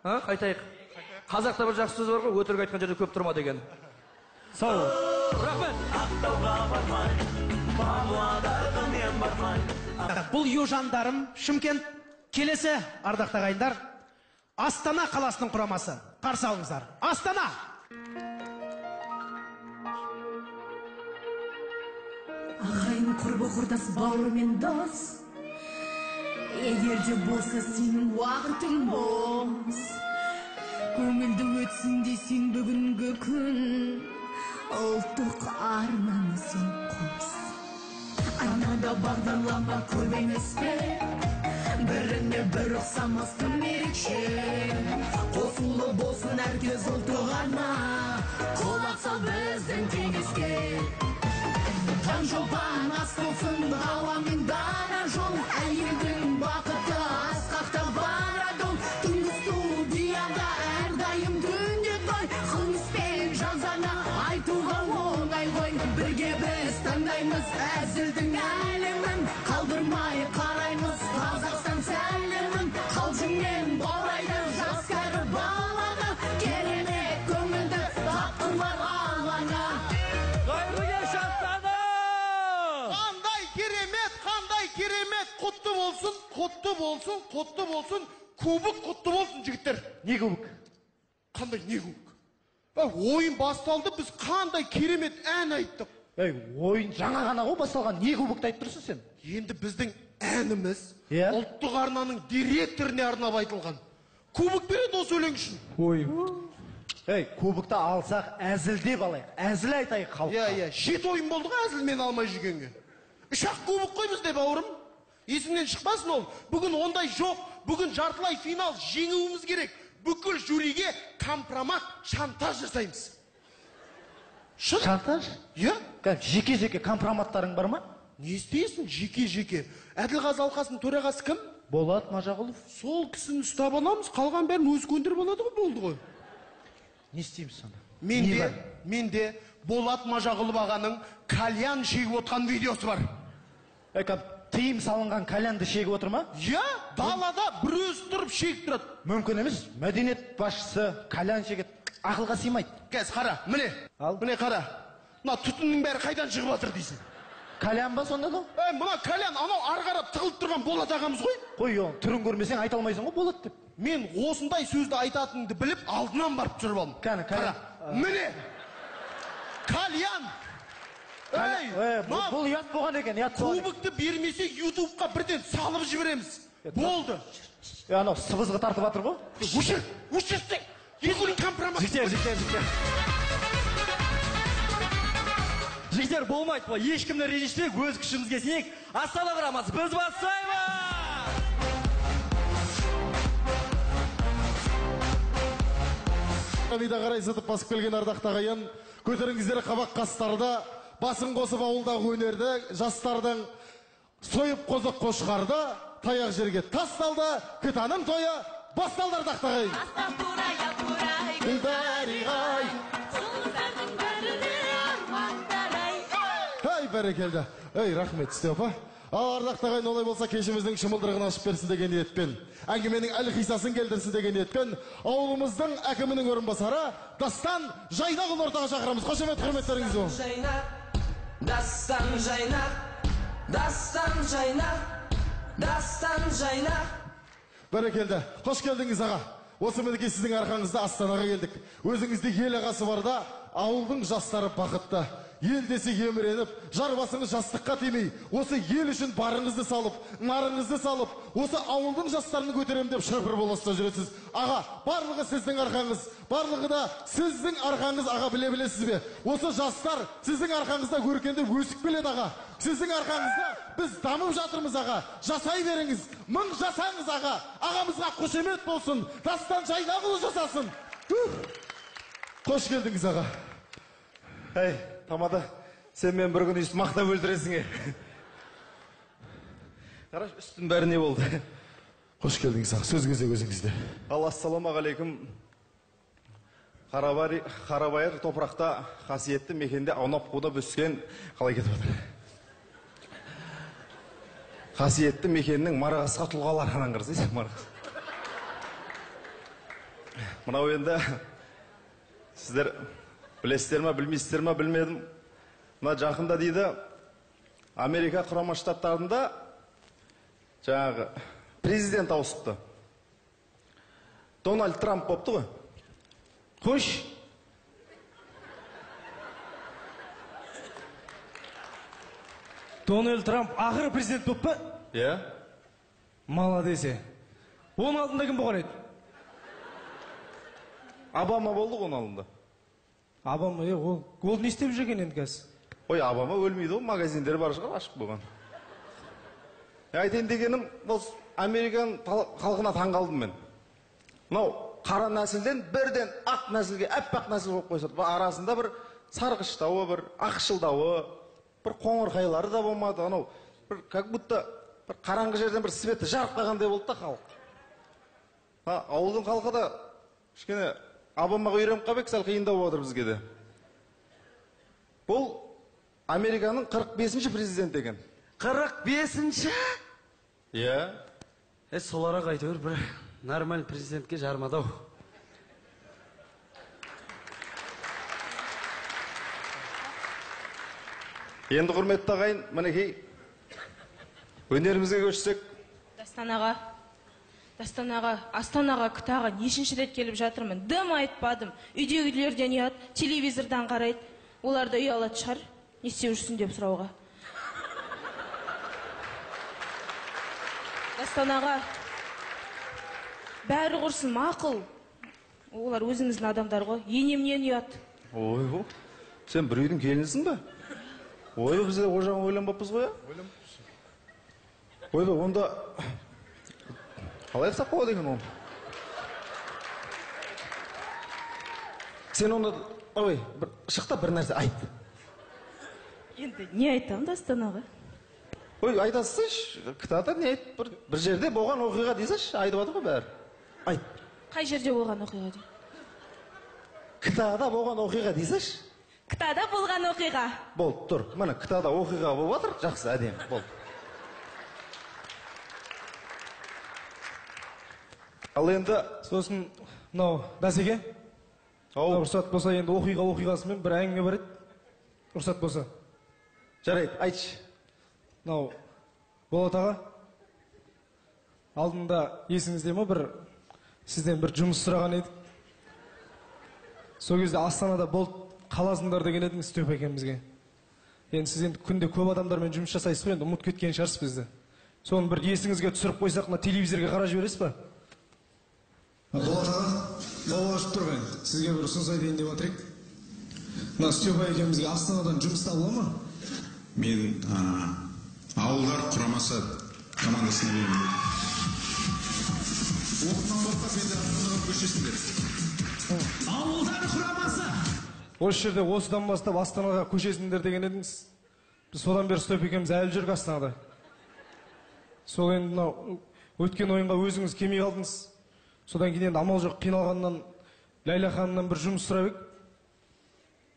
Қайтайық. Қазақта бір жақсы сөз бар ғой, өтірік айтқан жерде көп тұрма деген. Сау бол. Рахмет. Ақтауға бармай, Павлодарға мен бармай. Бұл южандарым Шымкент. Келесі ардақты ағайындар, Астана қаласының құрамасы. Қарсы алыңыздар. Астана! Ағайын, құрбы, құрдас, бауыр мен дос, егер де болса сенің уақытың бос, көңілді өтсін десең бүгінгі күн, ұлттық арнаны сен қос. Арнада бағдарлама көп емес пе? Біріне бір ұқсамас тым ерекше. Қосулы болсын әркез ұлттық арна, құлақ сал біздің кеңеске. Таңшолпан ас болсын ғаламның дара жол, әйелдің бақыты асқақта барады ол. Түнгі студияда әрдайым түнде той, қылмыспен жазаны айтуға оңай ғой. Бірге біз таңдаймыз әзілдің әлемін, қалдырмай қараймыз Қазақстан сәлемін. Қалжыңмен баурайды жас кәрі баланы, керемет көңілді тапқырлар алаңы. Қайырлы кеш, Астана! Қандай керемет, қандай керемет! Құтты болсын, құтты болсын, құтты болсын, кубок құтты болсын, жігіттер. Не кубок? Қандай не кубок? Ойын басталды, біз қандай керемет ән айттық. Ей, ойын жаңа ғана ғой басталған, не кубокты айтып тұрсың сен? Енді біздің әніміз ұлттық арнаның директоріне арнап айтылған. Кубок береді осы өлең үшін. Ой. Ей, кубокты алсақ әзілдеп алайық, әзіл айтайық халыққа. Иә, иә, 7 ойын болды ғой әзілмен алмай жүргенге. 3-ақ кубок қой бізде, бауырым. Есіңнен шықпасын ол. Бүгін ондай жоқ. Бүгін жартылай финал жеңуіміз керек. Бүкіл жюриге компромат, шантаж жасаймыз. Шын? Шантаж? Иә. Жеке-жеке компроматтарың бар ма? Не істейсің жеке-жеке? Әділқазы алқасының төрағасы кім? Болат Мажағұлов. Сол кісіні ұстап аламыз, қалған бәрін өзі көндіріп алады ғой, болды ғой. Не істейміз сонда? Менде Болат Мажағұлов ағаның кальян шегіп отқан видеосы бар. Тыйым салынған кальянды шегіп отыр ма? Иә, далада бір өзі тұрып шегіп тұрады. Мүмкін емес, мәдениет басшысы кальян шегеді, ақылға сыймайды. Қазір қара, міне, міне қара. Мына түтіннің бәрі қайдан шығып жатыр дейсің? Кальян ба сонда да? Мына кальян анау ары қарап тығылып тұрған Болат ағамыз ғой. Қой, оның түрін көрмесең айта алмайсың ғой Болат деп. Мен осындай сөзді айтатыныңды біліп, алдынан барып түсіріп алдым. Кәні, қара, міне, кальян. Ей, бұл ұят болған екен, ұят болған. Кубокты бермесе ютубқа бірден салып жібереміз. Болды. Анау сыбызғы тартып жатыр ғой. Өшір, өшірсің. Екі компромат. Жігіттер, жігіттер, жігіттер. Жігіттер, болмайды бұл. Ешкімді ренжітпейік, өз күшімізге сенейік. Астана құрамасы, біз бастаймыз! Пирамида қарай зытып басып келген ардақты ағайын, көтеріңіздер қабақ қастарды, басын қосып ауылдағы өнерді, жастардың сойып қозы қошқарды, таяқ жерге тас салды, КТА-ның тойы басталды, ардақты ағайын. Ай, бәрекелді. Ей, рахмет, Степа. Ал ардақты ағайын, олай болса кешіміздің шымылдырығын ашып берсін деген ниетпен, әңгіменің әлқисасын келтірсін деген ниетпен ауылымыздың әкімінің орынбасары Дастан Жайнақұлын ортаға шақырамыз. Қошемет құрметтеріңіз болсын. Дастан Жайнақ, Дастан Жайнақ, Дастан Жайнақ. Бәрекелді. Қош келдіңіз, аға. Осы мінекей сіздің арқаңызда Астанаға келдік. Өзіңізде ел ағасы барда ауылдың жастары бақытты. Ел десе еміреніп, жар басыңыз жастыққа тимей, осы ел үшін барыңызды салып, нарыңызды салып, осы ауылдың жастарын көтерем деп шырпыр боласыз жүресіз. Аға, барлығы сіздің арқаңыз, барлығы да сіздің арқаңыз, аға, біле білесіз бе? Осы жастар сіздің арқаңызда өркендеп өсіп келеді, аға. Сіздің арқаңызда біз дамып жатырмыз, аға. Жасай беріңіз, мың жасаңыз, аға. Ағамызға қошемет болсын, Дастан Жайнақұлы жасасын. Қош келдіңіз, аға. Әй, тамада, сен мен бір күні үстін мақтап өлтіресің. Қараш, үстін бәрі не болды? Қош келдіңіз, аға. Сөз кезегі өзіңізде. Ал, ассалаумағалейкум. Қарабайыр топырақта, қасиетті мекенде аунап қудап өскен, қалай кетіп жатыр? Қасиетті мекеннің марағасқа тұлғалары анан қарасайшы, марағас. Мынау енді сіздер білесіздер ма, білмейсіздер ма, білмедім. Мына жақында дейді, Америка Құрама Штаттарында жаңағы президент ауысыпты. Дональд Трамп болыпты ғой. Қош. Дональд Трамп ақыры президент болып па? Иә. Молодец. Оның алдында кім болған еді? Обама болды ғой оның алдында. Обама, ол не істеп жүрген енді қазір? Ой, Обама өлмейді ғой, магазиндер бар шығар, ашық болған. Айтайын дегенім, бұл Американ халқына таң қалдым мен. Мынау қара нәсілден бірден ақ нәсілге, аппақ нәсіл болып қойсады. Арасында бір сарғыштауы, бір ақшылдауы, бір қоңырқайлары да болмады. Анау бір как будто бір қараңғы жерден бір светі жарып қалғандай болды да халық. Ауылдың халқы да кішкене Обамаға үйреніп қалып, сәл қиындау болып отыр бізге де. Бұл Американың 45-ші президенті екен. 45-ші? Иә. Соларға әйтеуір бір нормаль президентке жармады ау. Енді құрметті ағайын, мінекей өнерімізге көшсек. Дастан аға, Дастан аға, Астанаға, КТА-ға нешінші рет келіп жатырмын. Дым айтпадым. Үйдегілерден ұят, телевизордан қарайды. Олар да ұялатын шығар, не істеп жүрсің деп сұрауға. Дастан аға, бәрі құрсын, мақұл. Олар өзіміздің адамдар ғой. Енемнен ұят. Ой, сен бір үйдің келінісің бе? Ой, біз де ол жағын ойланбаппыз ғой, Ой, онда қалай айтсақ болады екен оны? Сен онда, ой, шық та бір нәрсе айт. Енді не айтамын, Дастан аға? Ой, айтасызшы, КТА-да не айт, бір жерде болған оқиға дейсізші, айтып жатыр ғой бәрі. Айт. Қай жерде болған оқиға дейді? КТА-да болған оқиға дейсізші? КТА-да болған оқиға. Болды, тұр. Міне, КТА-да оқиға болып жатыр, жақсы, әдемі, болды. Ал енді сосын мынау Дасеке, рұқсат болса енді оқиға оқиғасымен бір әңгіме бар еді. Рұқсат болса. Жарайды, айтшы. Мынау Болат аға, алдында есіңізде ме, бір сізден бір жұмыс сұраған едік. Сол кезде Астанада болып қаласыңдар деген едіңіз Степа екеумізге. Енді сіз енді күнде көп адамдармен жұмыс жасайсыз ғой, енді ұмытып кеткен шығарсыз бізді. Соны бір есіңізге түсіріп қойсақ, мына телевизорға қарап жібересіз ба? Болат аға, дауыл ашып тұр ғой. Сізге бір ұсыныс айтайын деп жатыр едік. Мына Степа екеумізге Астанадан жұмыс табыла ма? Мен ауылдар құрамасы командасына беремін. Осынан бастап енді Астанаға көшесіңдер. Ауылдар құрамасы. Осы жерде осыдан бастап Астанаға көшесіңдер деген едіңіз. Біз содан бері Степа екеуміз әлі жүрік Астанада. Сол енді мынау өткен ойынға өзіңіз келмей қалдыңыз. Содан кейін енді амал жоқ, қиналғаннан Ләйлә ханымнан бір жұмыс сұрап едік.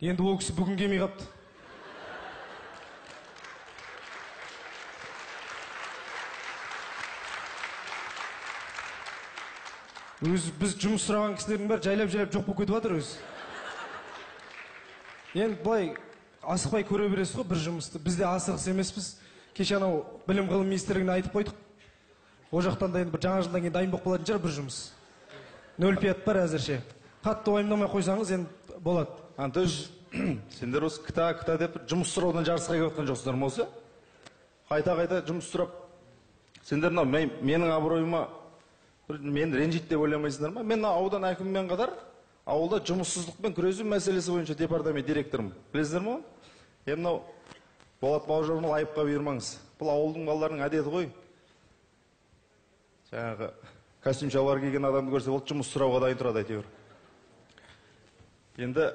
Енді ол кісі бүгін келмей қапты. Өзі біз жұмыс сұраған кісілердің бәрі жайлап-жайлап жоқ болып кетіп жатыр өзі. Енді былай асықпай көре бересіз ғой бір жұмысты. Біз де асығыс емеспіз. Кеше анау білім ғылым министрлігіне айтып қойдық. Ол жақтан да енді бір жаңа жылдан кейін дайын болып қалатын шығар бір жұмыс. 0,5 бар әзірше. Қатты уайымдамай қойсаңыз енді болады. Антош, сендер осы КТА, КТА деп жұмыс сұраудан жарысқа келіп жатқан жоқсыздар ма осы? Қайта-қайта жұмыс сұрап. Сендер мынау менің абыройыма мен ренжиді деп ойламайсыңдар ма? Мен аудан әкімімен қатар ауылда жұмыссыздықпен күресу мәселесі бойынша департамент директорымын. Білесіздер ме? Енді мынау Болат Бауыржанұлы айыпқа бұйырмаңыз. Бұл ауылдың балаларының әдеті ғой. Жаңағы костюм шалбар киген адамды көрсе ол жұмыс сұрауға дайын тұрады әйтеуір. Енді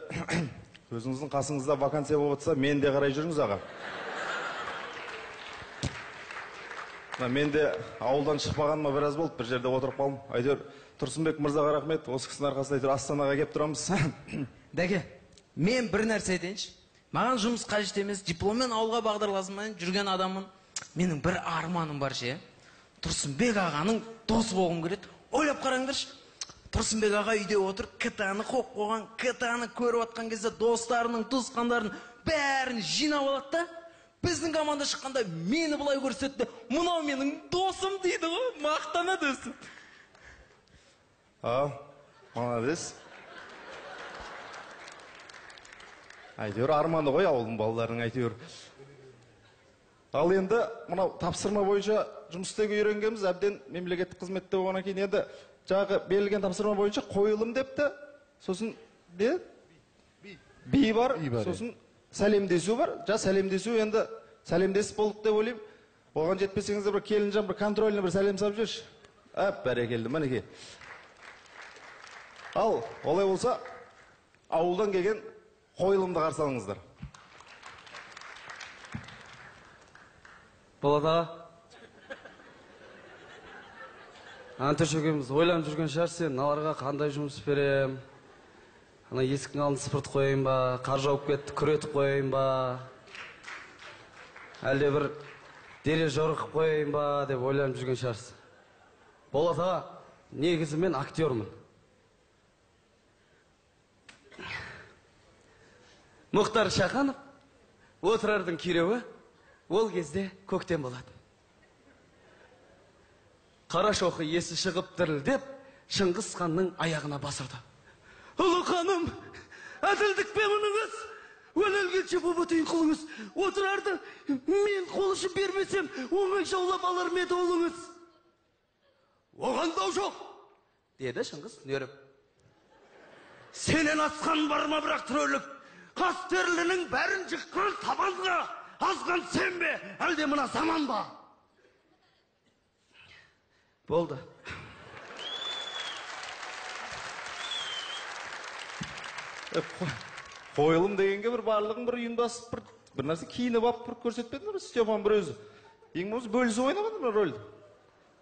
өзіңіздің қасыңызда вакансия болып жатса, мен де қарай жүріңіз аға. Мен де ауылдан шықпағаныма біраз болды, бір жерде отырып қалдым. Әйтеуір Тұрсынбек мырзаға рахмет, осы кісінің арқасында әйтеуір Астанаға келіп тұрамыз. Дәке, мен бір нәрсе айтайыншы. Маған жұмыс қажет емес, дипломмен ауылға бағдарламасымен жүрген адаммын. Менің бір арманым бар ше. Тұрсынбек ағаның досы болғым келеді. Ойлап қараңдаршы. Тұрсынбек аға үйде отырып, КТА-ны қойып қойған, КТА-ны көріп атқан кезде достарының, туысқандарының бәрін жинап алады да, біздің команда шыққанда мені былай көрсетті, мынау менің досым дейді ғой, мақтанады өстіп. А, молодец. Әйтеуір арманы ғой ауылдың балаларының әйтеуір. Ал енді мынау тапсырма бойынша жұмыс істеуге үйренгенбіз, әбден мемлекеттік қызметте болғаннан кейін енді жаңағы берілген тапсырма бойынша қойылым депті, сосын не? Би бар, сосын сәлемдесу бар. Жа сәлемдесу енді сәлемдесіп болдық деп ойлаймын. Оған жетпесеңіздер бір келінжан бір контрольный бір сәлем салып жіберші. Әп, бәрекелді, мінекей. Ал, олай болса, ауылдан келген қойылымды қарсы алыңыздар. Болат аға. Антош екеуміз ойланып жүрген шығар сен, мыналарға қандай жұмыс берем? Ана есіктің алдын сыпыртып қояйын ба, қар жауып кетті, күретіп қояйын ба? Әлде бір дирижер қылып қояйын ба деп ойланып жүрген шығарсыз. Болат аға, негізі мен актермін. Мұхтар Шаханов Отырардың күйреуі ол кезде көктем болады. Қарашоқы есі шығып дірілдеп, Шыңғыс ханның аяғына басырды. Ұлы ханым, әділдік пе мұныңыз? Өлгенше боп өтейін құлыңыз. Отырарды мен қол ұшын бермесем, оңай жаулап алар ма еді ұлыңыз? Оған дау жоқ, деді Шыңғыс түнеріп. Сенен асқан бар ма бірақ төрелік? Қастерлінің бәрін жыққан табанға азған сен бе, әлде мына заман ба? Болды. Қойылым дегенге бір барлығын бір ұйымдасып, бір нәрсе киініп алып бір көрсетпедіңдер ме? Степан бір өзі. Ең болмаса бөлісіп ойнамады ма рөлді?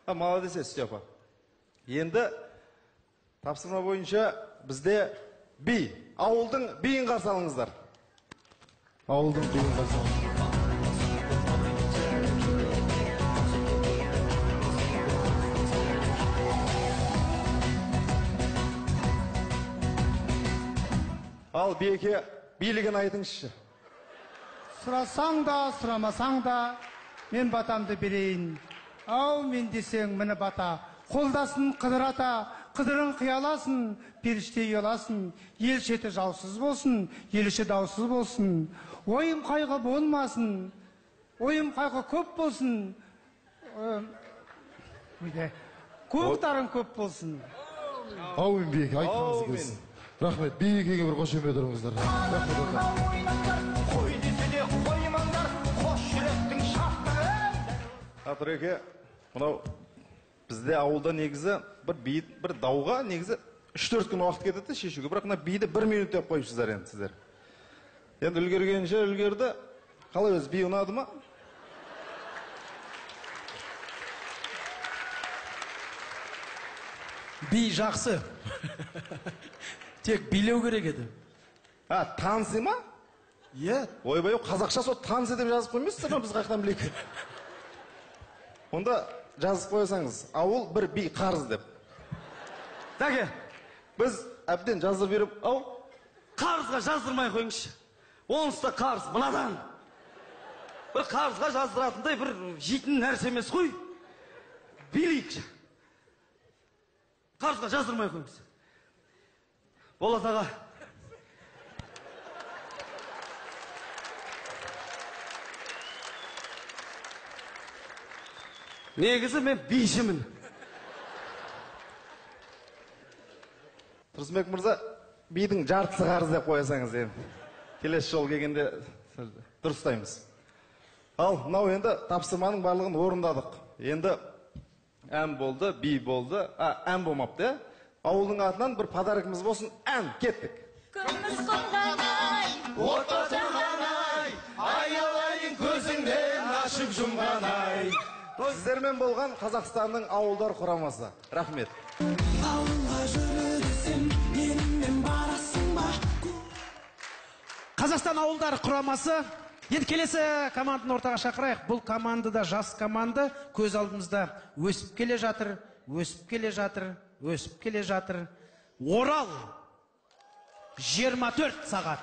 А, молодец, Степа. Енді тапсырма бойынша бізде би, ауылдың биін қарсы алыңыздар. Ауылдың биін қарсы алыңыздар. Ал биеке, билігін айтыңызшы. Сұрасаң да, сұрамасаң да, мен батамды берейін. Ау, мен десең, міне бата. Қолдасын Қыдыр ата, қыдырын қияласын, періште ұяласын, ел шеті жаусыз болсын, ел іші даусыз болсын. Ойым қайғы болмасын, ойым қайғы көп болсын, көк көп болсын. Әумин биеке, айтқаныңыз келсін. Рахмет, биекеге бір қошемет ұрыңыздар. Рахмет. Қой десе де қоймаңдар, қос жүректің шаттығы. Атыреке, мынау бізде ауылда негізі бір би, бір дауға негізі 3-4 күн уақыт кетеді шешуге, бірақ мына биді 1 минут деп қойыпсыздар енді сіздер. Енді үлгергенше үлгерді. Қалай өзі би ұнады ма? Би жақсы. Тек билеу керек еді. А, танцы ма? Иә. Ойбай, қазақша сол танцы деп жазып қоймайсыздар ма, біз қаяқтан білейік? Онда жазып қойсаңыз, ауыл бір би қарыз деп. Дәке. Біз әбден жаздырып беріп, ау. Қарызға жаздырмай қойыңызшы. Онысы да қарыз, мынадан. Бір қарызға жаздыратындай бір жейтін нәрсе емес қой. Билейікші. Қарызға жаздырмай қойыңыз. Болат аға. Негізі мен бишімін. Тұрсынбек мырза, бидің жартысы қарыз деп қоясаңыз енді. Келесі жол келгенде дұрыстаймыз. Ал, мынау енді тапсырманың барлығын орындадық. Енді ән болды, би болды, ән болмапты. Ауылдың атынан бір подаркіміз болсын, ән, кеттік. Күміс қонған ай, отта тұрған ай, аялайын көзіңнен ашып жұмған ай. Сіздермен болған Қазақстанның ауылдар құрамасы. Рахмет. Ауылға жүресің, менімен барасың ба? Қазақстан ауылдар құрамасы. Енді келесі команданы ортаға шақырайық. Бұл команда да жас команда. Көз алдымызда өсіп келе жатыр, өсіп келе жатыр, өсіп келе жатыр. Орал 24 сағат.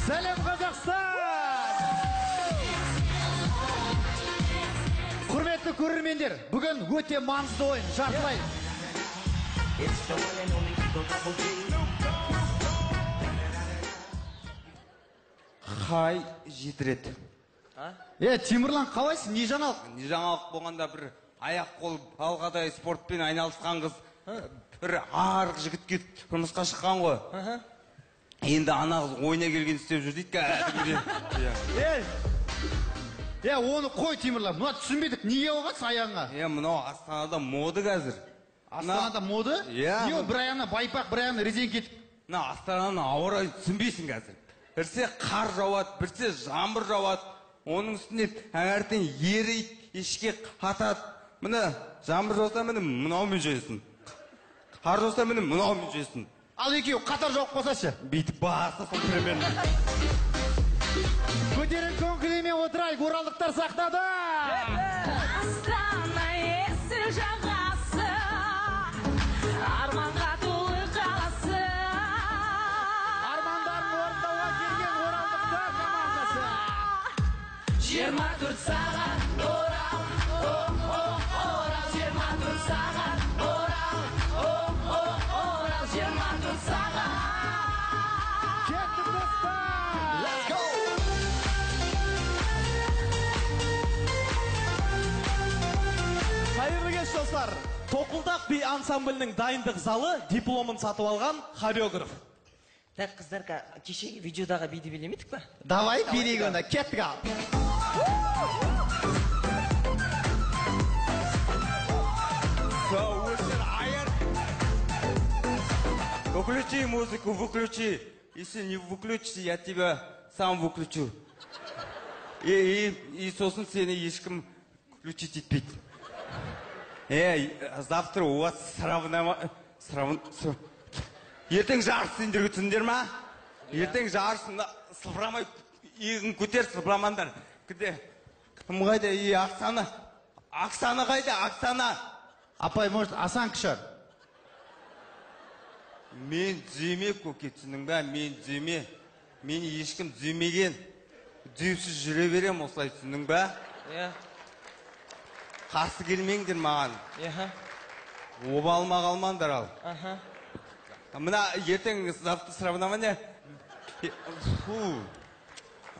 Сәлем Қазақстан! Құрметті көрермендер, бүгін өте маңызды ойын, жартылай. Қай жеті рет. Темірлан, қалайсың? Не жаңалық? Не жаңалық болғанда бір аяқ қол балғадай спортпен айналысқан қыз бір арық жігітке тұрмысқа шыққан ғой. Енді ана қыз ойына келген істеп жүр дейді кәдімгідей. Оны қой, Темірлан. Мына түсінбедік, неге оғансың аяғыңа? Мынау Астанада мода қазір. Астанада мода? Иә. Не ол, бір аяғына байпақ, бір аяғына резеңке етік. Мына Астананың ауа райын түсінбейсің қазір. Бірсе қар жауады, бірсе жаңбыр жауады. Оның үстіне таңертең ериді, кешке қатады. Міне жаңбыр жауса міне мынаумен жүресің. Қар жауса міне мынаумен жүресің. Ал екеуі қатар жауып қосашы. Бүйтіп басы сол примерно. Көтеріңкі көңілімен отырайық, оралдықтар сахнада. Астана есіл жағасы, арманға толы қаласы. Армандарын орындауға келген оралдықтар командасы. 24 сағат Орал, Орал, 24 сағат Орал, Орал, 24 сағат. Кеттік, достар! Let's go! Қайырлы кеш, достар! Тоқылдақ би ансамблінің дайындық залы дипломын сатып алған хореограф. Так, қыздар, кешегі видеодағы биді билемедік па? Давай билейік онда, кеттік ал. Выключи музыку, выключи. Если не выключишь, я тебя сам выключу. И сосын сені ешкім включить етпейді. Завтра у вас ертең жарыс сендерге, түсіндіңдер ма? Ертең жарыс, сылбырамай иығын көтер, сылбырамаңдар. Кіде, кім қайда? Оксана. Оксана қайда? Оксана. Апай, может, осанка шығар? Мен түземе, көке, түсіндің ба? Мен түземе. Мені ешкім түземеген. Түзеусіз жүре берем осылай, түсіндің ба? Иә. Қарсы келмеңдер маған. Иә. Обалыма қалмаңдар ал. Аха. Мына ертең завтра соревнование. Фу.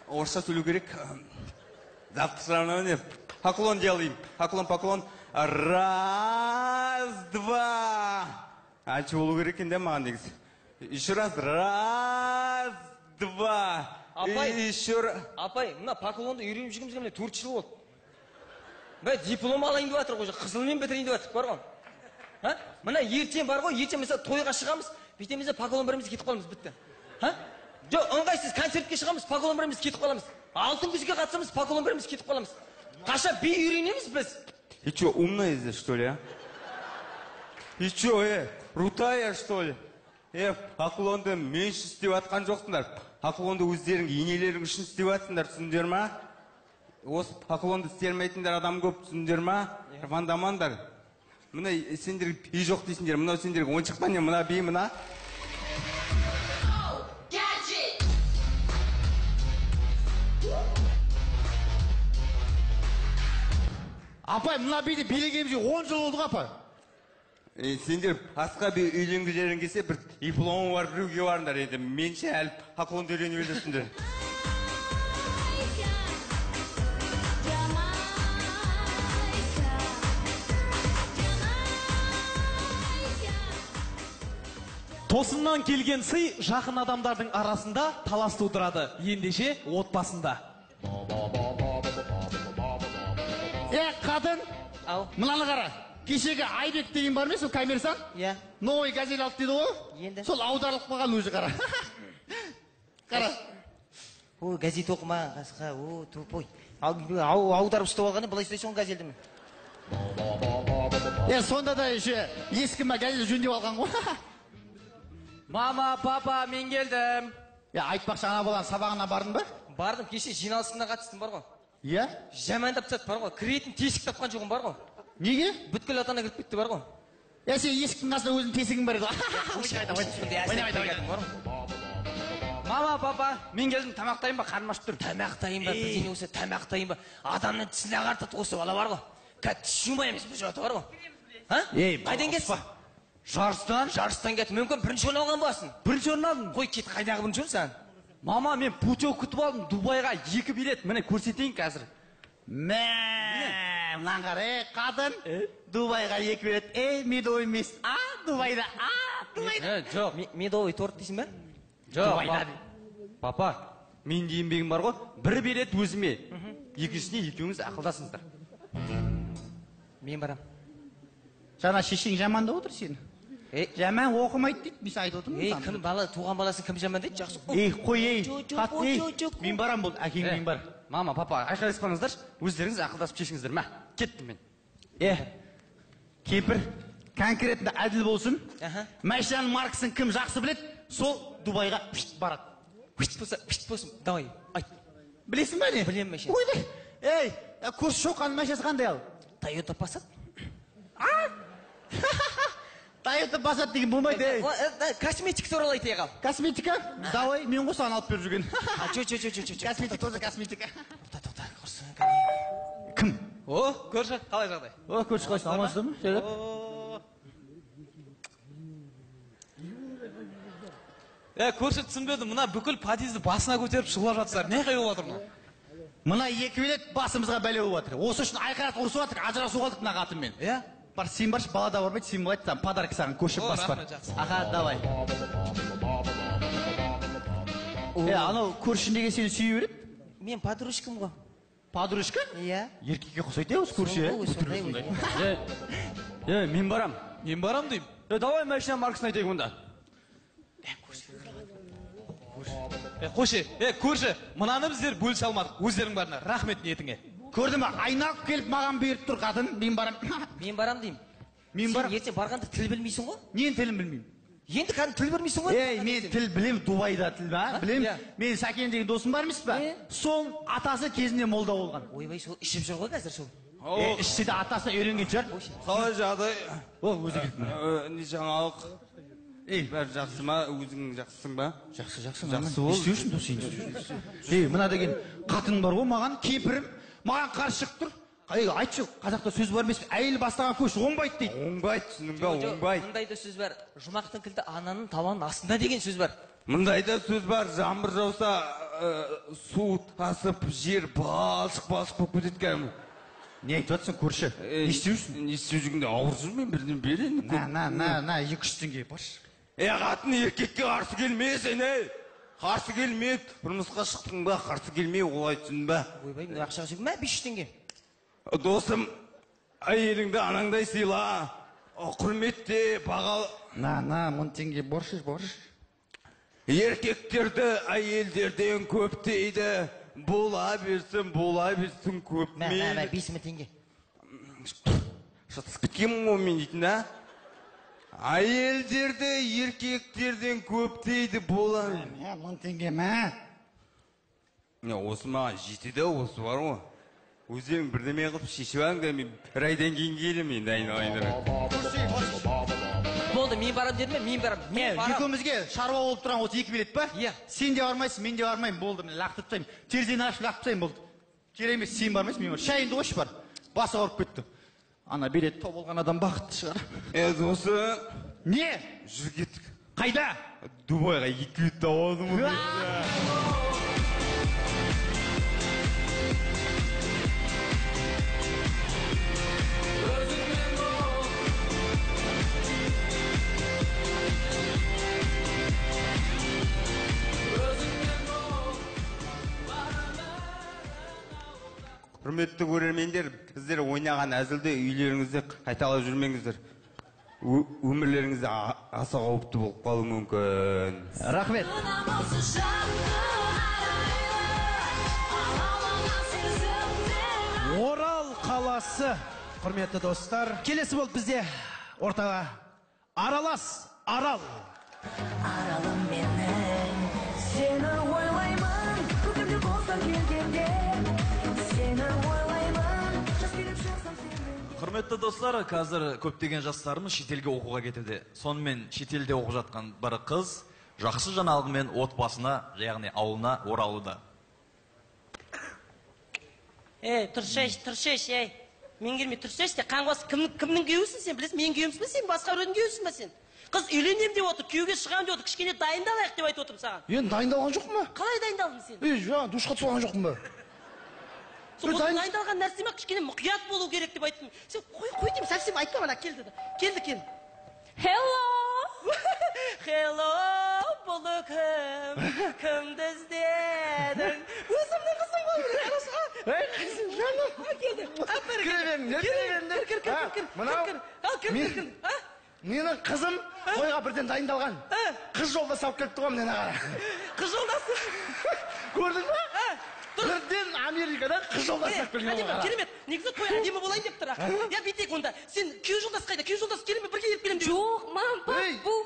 Орысша сөйлеу керек. Завтра соревнование. Поклон делаем. Поклон, поклон. Раз, два. Әнші болу керек екен де маған негізі. Еще раз. Раз, два. Апай, еще раз. Апай, мына поклонды үйреніп жүргенімізге міне 4 жыл болды. Мә, диплом алайын деп жатыр ғой, қызылмен бітірейін деп жатыр, бар ғой. Мына ертең бар ғой, ертең мысалы тойға шығамыз, бүйтеміз де поклон береміз, кетіп қаламыз, бітті. Жоқ, ыңғайсыз концертке шығамыз, поклон береміз, кетіп қаламыз. Алтын күзге қатысамыз, поклон береміз, кетіп қаламыз. Қашан би үйренеміз біз? Ты че, умная здесь, что ли, а? Ты че, крутая, что ли? Поклонды мен үшін істеп жатқан жоқсыңдар. Поклонды өздерің енелерің үшін істеп жатсыңдар, түсіндіңдер ма? Осы поклонды істемейтіндер адам көп, түсіндіңдер ма? Вандамандар. Мына сендер би жоқ дейсіңдер, мынау сендерге ойыншық па не, мына би мына? Апай, мына биді билегенімізге 10 жыл болды ғой, апай. Сендер басқа би үйленгілерің келсе, бір дипломы бар біреуге барыңдар енді. Менше әлі поклонды үйреніп жүрсіңдер. Тосыннан келген сый жақын адамдардың арасында талас тудырады. Ендеше отбасында. Қатын, мынаны қара. Кешегі Айбек деген бар ме, сол коммерсант? Иә. Новый газель алды дейді ғой. Енді. Сол аударылып қалған өзі қара. Қара. О, газет оқыма, қасқа, о, тупой. Аударып ұстап алғаны былай ұстайсың ғой газельді. Сонда да еще ескі ма газель жөндеп алған ғой. Мама, папа, мен келдім. Айтпақшы, ана баланың сабағына бардың ба? Бардым, кеше жиналысына қатыстым бар ғой. Иә? Жамандап тастады бар ғой. Кіретін тесік тапқан жоғым бар ғой. Неге? Бүткіл ата-ана кіріп кетті бар ғой. Сен есіктің қасында өзінің тесігің бар еді. Мама, папа, мен келдім, тамақтайын ба, қарным ашып тұр. Тамақтайын ба, бірдеңе болса тамақтайын ба. Адамның тісін ағартады осы бала бар ғой. Қазір тіс жумай емес бұл жоты бар ғой. Қайдан келсің? Жарыстан? Жарыстан кетті. Мүмкін бірінші орын алған боласың. Бірінші орын алдым. Қой кет, қайдағы бірінші орын саған? Мама, мен путевка күтіп алдым Дубайға 2 билет. Міне көрсетейін қазір. Мә, мынаны қара, қатын. Дубайға 2 билет. Медовый месяц. Дубайда, Дубайда. Жоқ. Медовый торт дейсің ба? Жоқ. Папа, менің де еңбегім бар ғой. Бір билет өзіме. Екіншісіне екеуіңіз ақылдасыңыздар. Мен барам. Жаңа шешең жамандап отыр сені. Жаман оқымайды дейді, мен айтып отырмын. Кім бала, туған баласын кім жамандайды? Жақсы. Қой, қатын, мен барам болды, әкең мен бар. Мама, папа, айқайласпаңыздаршы, өздеріңіз ақылдасып шешіңіздер, мә, кеттім мен. Кемпір, конкретно әділ болсын. Машинаның маркасын кім жақсы біледі, сол Дубайға барады. Пішт болса, пішт болсын, давай, айт. Білесің бе не? Білемін машина. Ой, көрші Шоқанның машинасы қандай ал? Тойота Passat. Тойота Passat деген болмайды, ей. Косметика туралы айтайық ал. Косметика? Давай, мен ғой саған алып беріп жүрген. Жо, жо, жо, жо, жо. Косметика болса косметика. Тоқта, тоқта, құрсын. Кім? О, көрші, қалай жағдай? О, көрші қалайсың, амансыздар ма? Жайлап. Көрші түсінбедім, мына бүкіл подъезді басына көтеріп шулап жатсыздар. Не қай болып жатыр мынау? Мына 2 билет басымызға бәле болып жатыр. Осы үшін айқайласып ұрысып жатыр, ажырасуға қалдық мына қатынмен. Иә? Бар, сен баршы, бала да бармайды, сен былай айтсам, подарок саған, көшіп бас бар. Аха, давай. Анау көрші неге сені сүйе береді? Мен подружкам ғой. Подружка? Иә. Еркекке ұқсайды осы көрші, ә? Мен барам. Мен барам деймін. Давай машина маркасын айтайық онда. Қойшы, көрші, мынаны біздер бөлісе алмадық, өздерің барыңдар. Рахмет ниетіңе. Көрдің бе, айналып келіп маған беріп тұр қатын, мен барам. Мен барам деймін. Мен барам. Сен ертең барғанда тіл білмейсің ғой? Ненің тілін білмеймін? Енді кәдімгі тіл білмейсің ғой? Ей, мен тіл білемін, Дубайда тіл, а? Білемін. Мен Сәкен деген досым бар емес пе? Сол атасы кезінде молда болған. Ойбай, сол ішіп жүр ғой қазір сол. Ішсе де атасына үйренген шығар. Қалай жағдай? О, өзі келді. Не жаңалық? Бәрі жақсы ма? Өзің жақсысың ба? Жақсы, жақсы. Жақсы бол. Не істеушің, дос, енді? Ей, мына деген қатын бар ғой маған, кемпірім маған қарсы шығып тұр. Ей, айтшы, қазақта сөз бар емес пе? Әйел бастаған көш оңбайды дейді. Оңбайды, түсіндің бе? Оңбайды. Мындай да сөз бар. Жұмақтың кілті ананың табанының астында деген сөз бар. Мындай да сөз бар. Жаңбыр жауса, су тасып, жер балшық балшық болып кетеді кәдімгі. Не айтып жатсың, көрші? Не істеушің? Не істеп жүргенде ауырып жүрмін бірден бері енді. На, на, на, на, 200 теңге баршы. Қатын, еркекке қарсы келме сен, ей. Қарсы келме, тұрмысқа шықтың ба, қарсы келме, олай түсін ба? Ойбай, мына ақшаға сөйтіп, мә, 500 теңге. Досым, әйеліңді анаңдай сыйла, құрметте, бағал. На, на, 1000 теңге баршы, баршы. Еркектерді әйелдерден көп дейді. Бола берсін, бола берсін көп. Мә, мә, мә, 5000 теңге. Шатысып кеткенмін ғой мен дейтін, а? Әйелдерді еркектерден көп дейді бола. 1000 теңге мә. Осы маған жетеді, осы бар ғой. Өздерің бірдеме қылып шешіп алыңдар, мен бір айдан кейін келемін енді айналайындар. Болды, мен барам дедім бе, мен барам. Мен барам. Екеумізге шаруа болып тұрған осы 2 билет па? Иә. Сен де бармайсың, мен де бармаймын, болды, мен лақтырып тастаймын. Терезені ашып лақтырып тастаймын, болды. Керек емес, сен бармайсың, мен бармаймын. Шайыңды қойшы бар. Басы ауырып кетті. Ана билет тауып алған адам бақытты шығар. Осы не? Жүр кеттік. Қайда? Дубайға 2 билет тауып алдым ғой. Құрметті көрермендер, сіздер ойнаған әзілді үйлеріңізде қайталап жүрмеңіздер. Өмірлеріңізде аса қауіпті болып қалуы мүмкін. Рахмет. Орал қаласы, құрметті достар. Келесі болып бізде ортаға аралас Арал. Аралым менің, сені ойлаймын, көктемде болсам келгенде. Құрметті достар, қазір көптеген жастарымыз шетелге оқуға кетеді. Сонымен шетелде оқып жатқан бір қыз жақсы жаңалығымен отбасына, яғни ауылына оралуда. Ей, тұршеш, тұршеш, ей. Мен келмей тұршеш те, қаңғыбас кімнің күйеуісің сен, білесің? Менің күйеуімсің бе сен, басқа біреудің күйеуісің бе сен? Қыз үйленем деп отыр, күйеуге шығамын деп отыр, кішкене дайындалайық деп айтып отырмын саған. Енді дайындалған жоқпын ба? Қалай дайындалдың сен? Ей, жаңа душқа түсіп алған жоқпын ба? Сол дайындалған нәрсе ме, кішкене мұқият болу керек деп айттым. Сен қой, қой деймін, совсем айтпа мана, келді. Келді, келді. Hello! Hello, бұл кім? Кімді іздедің? Өзімнің қызым ғой, қарашы. Ей, қызым, жаным. Келді. Кіре беріңдер, кіре беріңдер. Кір, кір, кір, кір. Мынау, Ал, кір, кір, кір. Менің қызым тойға бірден дайындалған. Қыз жолдасы алып келіпті ғой, міне қара. Қыз жолдасы? Көрдің ба? Бірден Америкадан қыз жолдасы алып келген. Әдемі, керемет. Негізі той әдемі болайын деп тұр. Я бүйтейік онда. Сен күйеу жолдас қайда? Күйеу жолдас келе ме, бірге еріп келемін деп. Жоқ, мам, пап, бұл.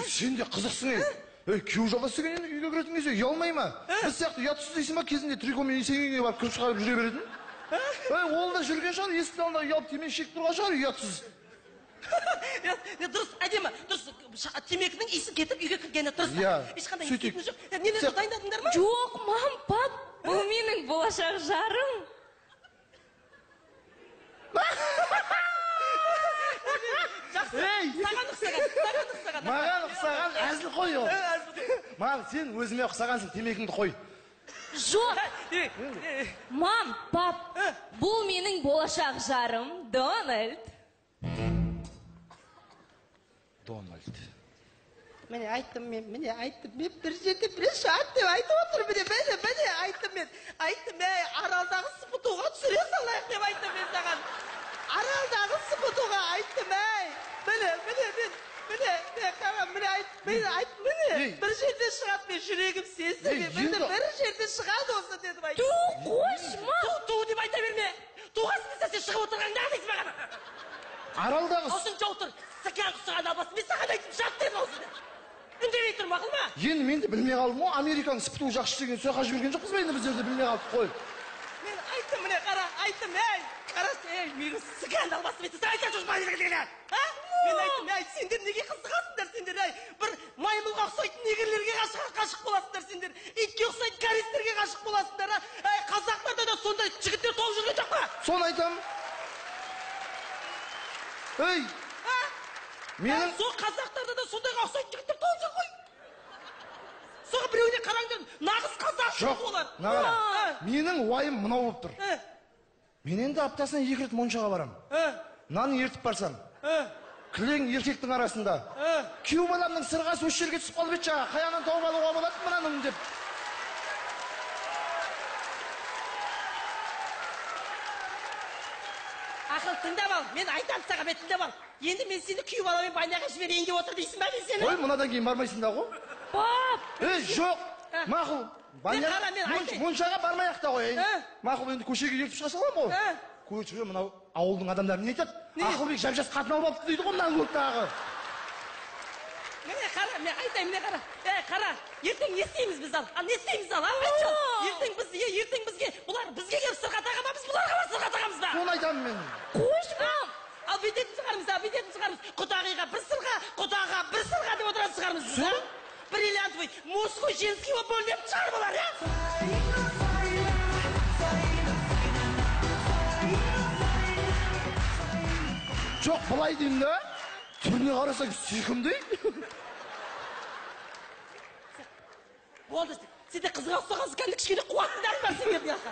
Сен де қызықсың ей. Ей, күйеу жолдас деген енді үйге кіретін кезде ұялмай ма? Біз сияқты ұятсыз дейсің ба, кезінде трикомен сенің үйіңе барып кіріп шығарып жүре беретін? Ей, ол да жүрген шығар, есіктің алдында ұялып темекі шегіп тұрған шығар, ұятсыз. Дұрыс, әдемі, дұрыс. Темекінің иісін кетіп үйге кіргені дұрыс. Ешқандай иісі жоқ. Нелерді дайындадыңдар ма? Жоқ, мам, пап, бұл менің болашақ жарым. Жақсы, саған ұқсаған, саған ұқсаған. Маған ұқсаған әзіл қой ол. Маған сен өзіме ұқсағансың, темекіңді қой. Жоқ, мам, пап, бұл менің болашақ жарым Дональд. Дональд. Міне айттым мен, міне айттым мен, бір жерде бір шығады деп айтып отырмын, міне, міне, міне айттым мен. Айттым, әй, Аралдағы сыпытуға түсіре салайық деп айттым мен саған. Аралдағы сыпытуға айттым, әй. Міне, міне, мен, міне, міне, қара, міне айттым, міне айттым, міне. Бір жерде шығады, мен жүрегім сезді, мен, міне, бір жерде шығады осы дедім айттым. Ту, қойшы, мам. Ту, ту деп айта берме. Туғасын десе сен шығып отырған неғып дейсің маған? Аралдағы Аузың жауып тұр. Сыққан құсаған албасы, мен саған айттым, жат дедім аузыңды. Үндемей тұр, мақұл ма? Енді мен де білмей қалдым ғой, Американың сыпытуы жақсы деген сояққа жіберген жоқпыз ба енді біздер де білмей қалдық қой. Мен айттым, міне қара, айттым, ей, қарашы, ей, менің сыққан албасы, мен саған айтқан жоқпын, а? Мен айттым, ей, сендер неге қызығасыңдар сендер, ей, бір маймылға ұқсайтын негрлерге ғашық боласыңдар сендер, итке ұқсайтын корейцтерге ғашық боласыңдар, а? Ей, қазақтарда да сондай жігіттер толып жүрген жоқ па? Соны айтамын. Ей! Менің сол қазақтарда да сондайға ұқсайтын жігіттер толып жүр ғой. Соға біреуіне қараңдар, нағыз қазақ жоқ, олар. Нағара, менің уайым мынау болып тұр. Мен енді аптасына 2 рет моншаға барамын. Мынаны ертіп барсам, кілең еркектің арасында. Күйеу баламның сырғасы осы жерге түсіп қалып еді жаңа, қаяғынан тауып алуға болады мынаның деп. Ақыл тыңдап ал, мен айтамын саған, мен тыңдап ал. Енді мен сені күйеу баламен баняға жіберейін деп отыр дейсің ба мен сені? Ой, мынадан кейін бармайсың да ғой. Пап! Ей, жоқ, мақұл. Моншаға бармай ақ та қояйын. Мақұл, енді көшеге ертіп шыға саламын ғой. Көшеге мынау ауылдың адамдары не айтады? Ақылбек жап-жас қатын алып алыпты дейді ғой мынаны көріп тағы. Міне қара, мен айтайын, міне қара. Ей, қара, ертең не істейміз біз ал? Ал не істейміз ал? Айтшы. Ертең біз, ертең бізге, бұлар бізге келіп сырға таға ма, біз бұларға барып сырға тағамыз ба? Соны айтамын мен. Қойшы, мам. Ал бүйтетін шығармыз, ал бүйтетін шығармыз. Құдағиға бір сырға, құдаға бір сырға деп отыратын шығармыз біз, а? Бриллиантовый, мужской, женский болып бөлінетін шығар бұлар, иә? Жоқ, былай деймін да, түріне қарасаң сүйкімді. Болды, сен де қызға ұқсағансың, кәдімгі кішкене қуатындар бар сендер мына жаққа.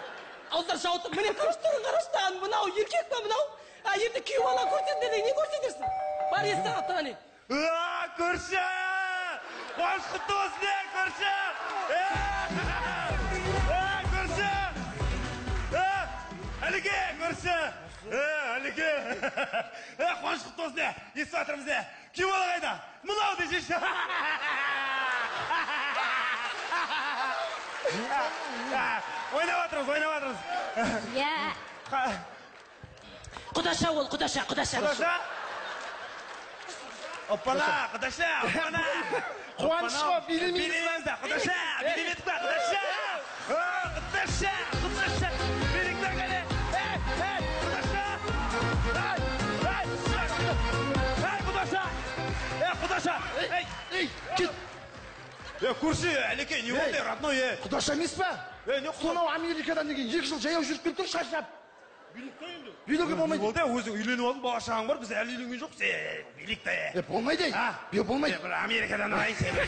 Ауыздар жауытып, міне қарашы, түрін қарашы, мынау еркек па мынау? А енді күйеу бала көрсетеді, не көрсетерсің? Бар есікті қағып тұр әне. Көрші! Қуаныш құтты болсын, көрші! Көрші! Әлеке, көрші! Әлеке! Қуаныш құтты болсын, естіп жатырмыз, күйеу бала қайда? Мынау десейші! Ойнап жатырмыз, ойнап жатырмыз. Иә. Құдаша ол, құдаша, құдаша. Құдаша? Оппана, құдаша, оппана. Қуаныш қой, билемейміз. Билемейміз да, құдаша, билемедік па, құдаша. Құдаша, құдаша, билейік кәне. Ей, ей, құдаша. Ей, ей, ей, құдаша. Ей, құдаша. Ей, ей, кет. Көрші, Әлеке, не болды, родной, е? Құдаша емес па? Сонау Америкадан деген 2 жыл жаяу жүріп келіп тұр, шаршап. Билеуге болмайды. Болды, өзің үйленіп алдың, бала шағаң бар, біз әлі үйленген жоқпыз. Билейік та, е. Болмайды, е. Болмайды. Бір Америкадан алайын сені.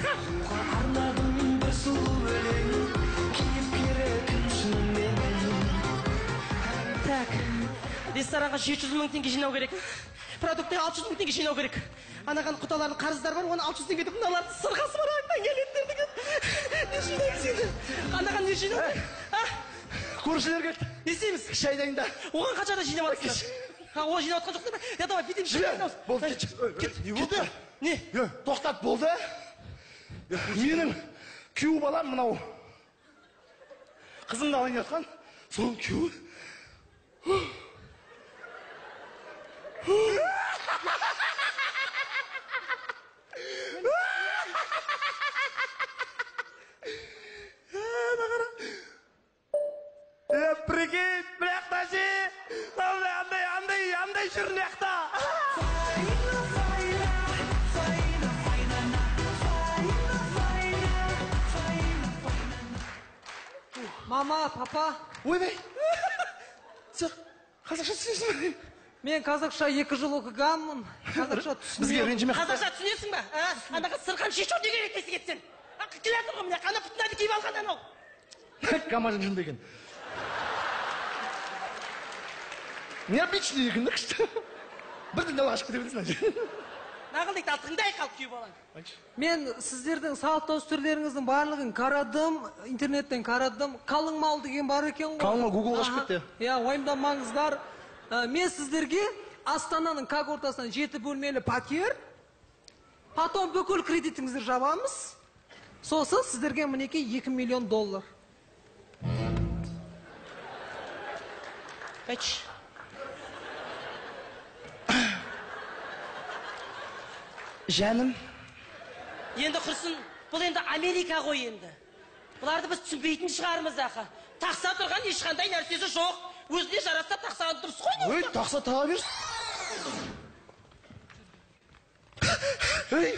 Арнадым бір сұлу өлең, кейіпкері кім шынымен? Так, ресторанға 700 мың теңге жинау керек. Продукты 600 мың теңге жинау керек. Анаған құдалардың қарыздары бар, оны 600 теңге деп мыналардың сырғасы бар, аттан келетіндер деген. Не жинаймыз енді? Анаған не жинау керек? Көршілер келді. Не істейміз? Шай дайында. Оған қаншада жинап жатырсыңдар? Ол жинап жатқан жоқсыңдар ма? Я давай, бүйтейін, Жібер. Болды, кет. Не болды? Не? Тоқтат, болды. Менің күйеу балам мынау. Қызымды алайын жатқан, соның күйеуі. Прикинь, мына ше, андай, андай, андай жүр мына жақта. Мама, папа. Ойбай. Сен қазақша түсінесің бе? Мен қазақша 2 жыл оқығанмын. Қазақша түсінемін. Бізге ренжіме. Қазақша түсінесің бе? Анаға сырған шешу не керек десе кетсең. Келе жатыр ғой мына, ана пұтынады киіп алған анау. Гамажың жынды екен. Необычный екен да күшті. Бірден далаға шығып кете бересің. Нағыл дейді, ал тыңдай қалып күйеу балаң. Мен сіздердің салт дәстүрлеріңіздің барлығын қарадым, интернеттен қарадым. Қалың мал деген бар екен ғой. Қалың мал Гуглға шығып кетті. Иә, уайымдамаңыздар. Мен сіздерге Астананың қақ ортасынан 7 бөлмелі пәтер, потом бүкіл кредитіңізді жабамыз. Сосын сіздерге мінекей 2 миллион доллар. Айтшы. Жаным. Енді құрсын, бұл енді Америка ғой енді. Бұларды біз түсінбейтін шығармыз ақы. Тақса тұрған ешқандай нәрсесі жоқ. Өзіне жараса тақсаған дұрыс қой. Ой, тақса таға берсін. Ей,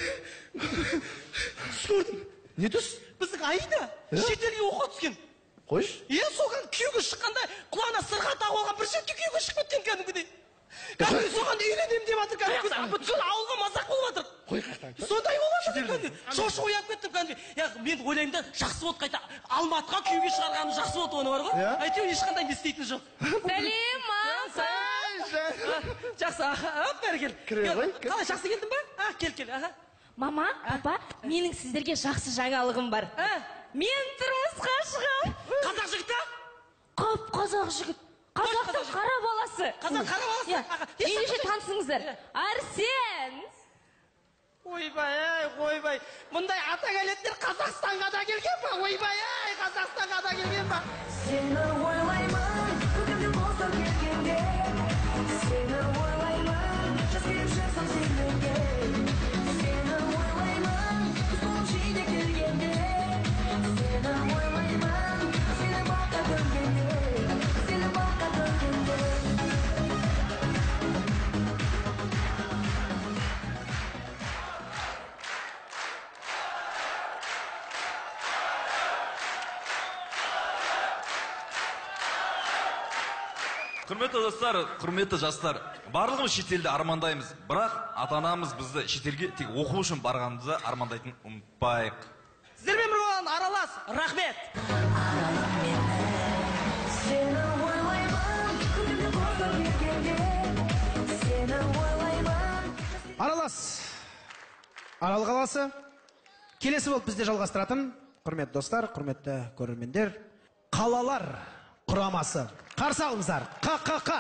түс көрдім. Не түс? Біздің Аида шетелге оқуға түскен. Қойшы. Е, соған күйеуге шыққанда құлағына сырға тағып алған бір шетке күйеуге шығып кеткен кәдімгідей. Кәдімгі соған үйленемін деп жатыр кәдімгі. Бүткіл ауылға мазақ болып жатыр. Қой қаяқтан. Сондай болып жатыр кәдімгі. Шошып оянып кеттім кәдімгі. Я, мен ойлаймын да, жақсы болды қайта Алматыға күйеуге шығарғаным жақсы болды оны бар ғой. Әйтеуір ешқандай не істейтін жоқ. Сәлем, мама. Жақсы, аха, бәрі кел. Кіре ғой. Қалай, жақсы келдің ба? Кел, кел, аха. Мама, папа, менің сіздерге жақсы жаңалығым бар. Мен тұрмысқа шығам. Қазақ жігіті? Қап қазақ жігіт. Қазақтың қара баласы. Қазақ қара баласы? Ендеше танысыңыздар. Арсен. Ойбай, ай, ойбай. Мұндай ата-әулеттер Қазақстанға да келген ба? Ойбай, ай, Қазақстанға да келген ба? Сені ойлаймын, көкемде болсам келгенде. Сені ойлаймын, жаз келіп шықсам сендерге. Сені ойлаймын, Құрметті достар, құрметті жастар, барлығымыз шетелді армандаймыз, бірақ ата-анамыз бізді шетелге тек оқу үшін барғанымызды армандайтынын ұмытпайық. Сіздермен бірге болған Аралас, рахмет. Сені ойлаймын, күнде болса бергенде, сені ойлаймын. Аралас, Арал қаласы. Келесі болып бізде жалғастыратын, құрметті достар, құрметті көрермендер, қалалар құрамасы. Қарсы алыңыздар, ҚҚҚ.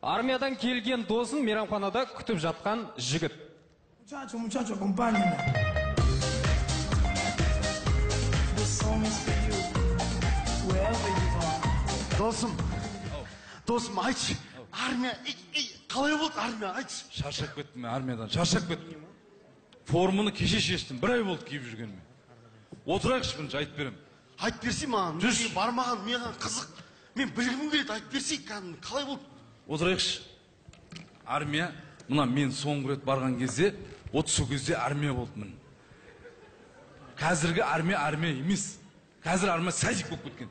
Армиядан келген досын мейрамханада күтіп жатқан жігіт. Muchacho, muchacho, acompáñame. This song is for you, wherever you are. Досым, досым, айтшы, армия, қалай болды армия, айтшы. Шаршап кеттім мен армиядан, шаршап кеттім. Форманы кеше шештім, бір ай болды киіп жүргеніме. Отырайықшы, бірінші айтып беремін. Айтып берсей маған, мен бармаған, маған қызық. Мен білгім келеді, айтып берсей, кәдімгі қалай болды? Отырайықшы. Армия, мына мен соңғы рет барған кезде, от сол кезде армия болды міне. Қазіргі армия армия емес. Қазір армия садик болып кеткен.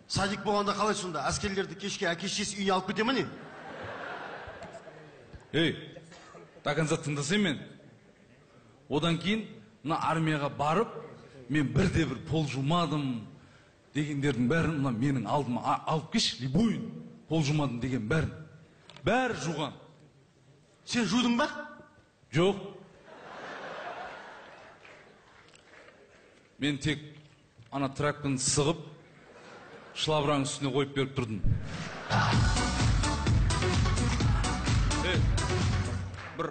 Садик болғанда қалай сонда? Әскерлерді кешке әке шешесі үйіне алып кете ме не? Ей, до конца тыңдасай мен. Одан кейін мына армияға барып, мен бірде бір пол жумадым дегендердің бәрін мына менің алдыма алып келші, любойын пол жумадым деген бәрін. Бәрі жуған. Сен жудың ба? Жоқ. Мен тек ана тракпын сығып, шлабраның үстіне қойып беріп тұрдым. Ей, бір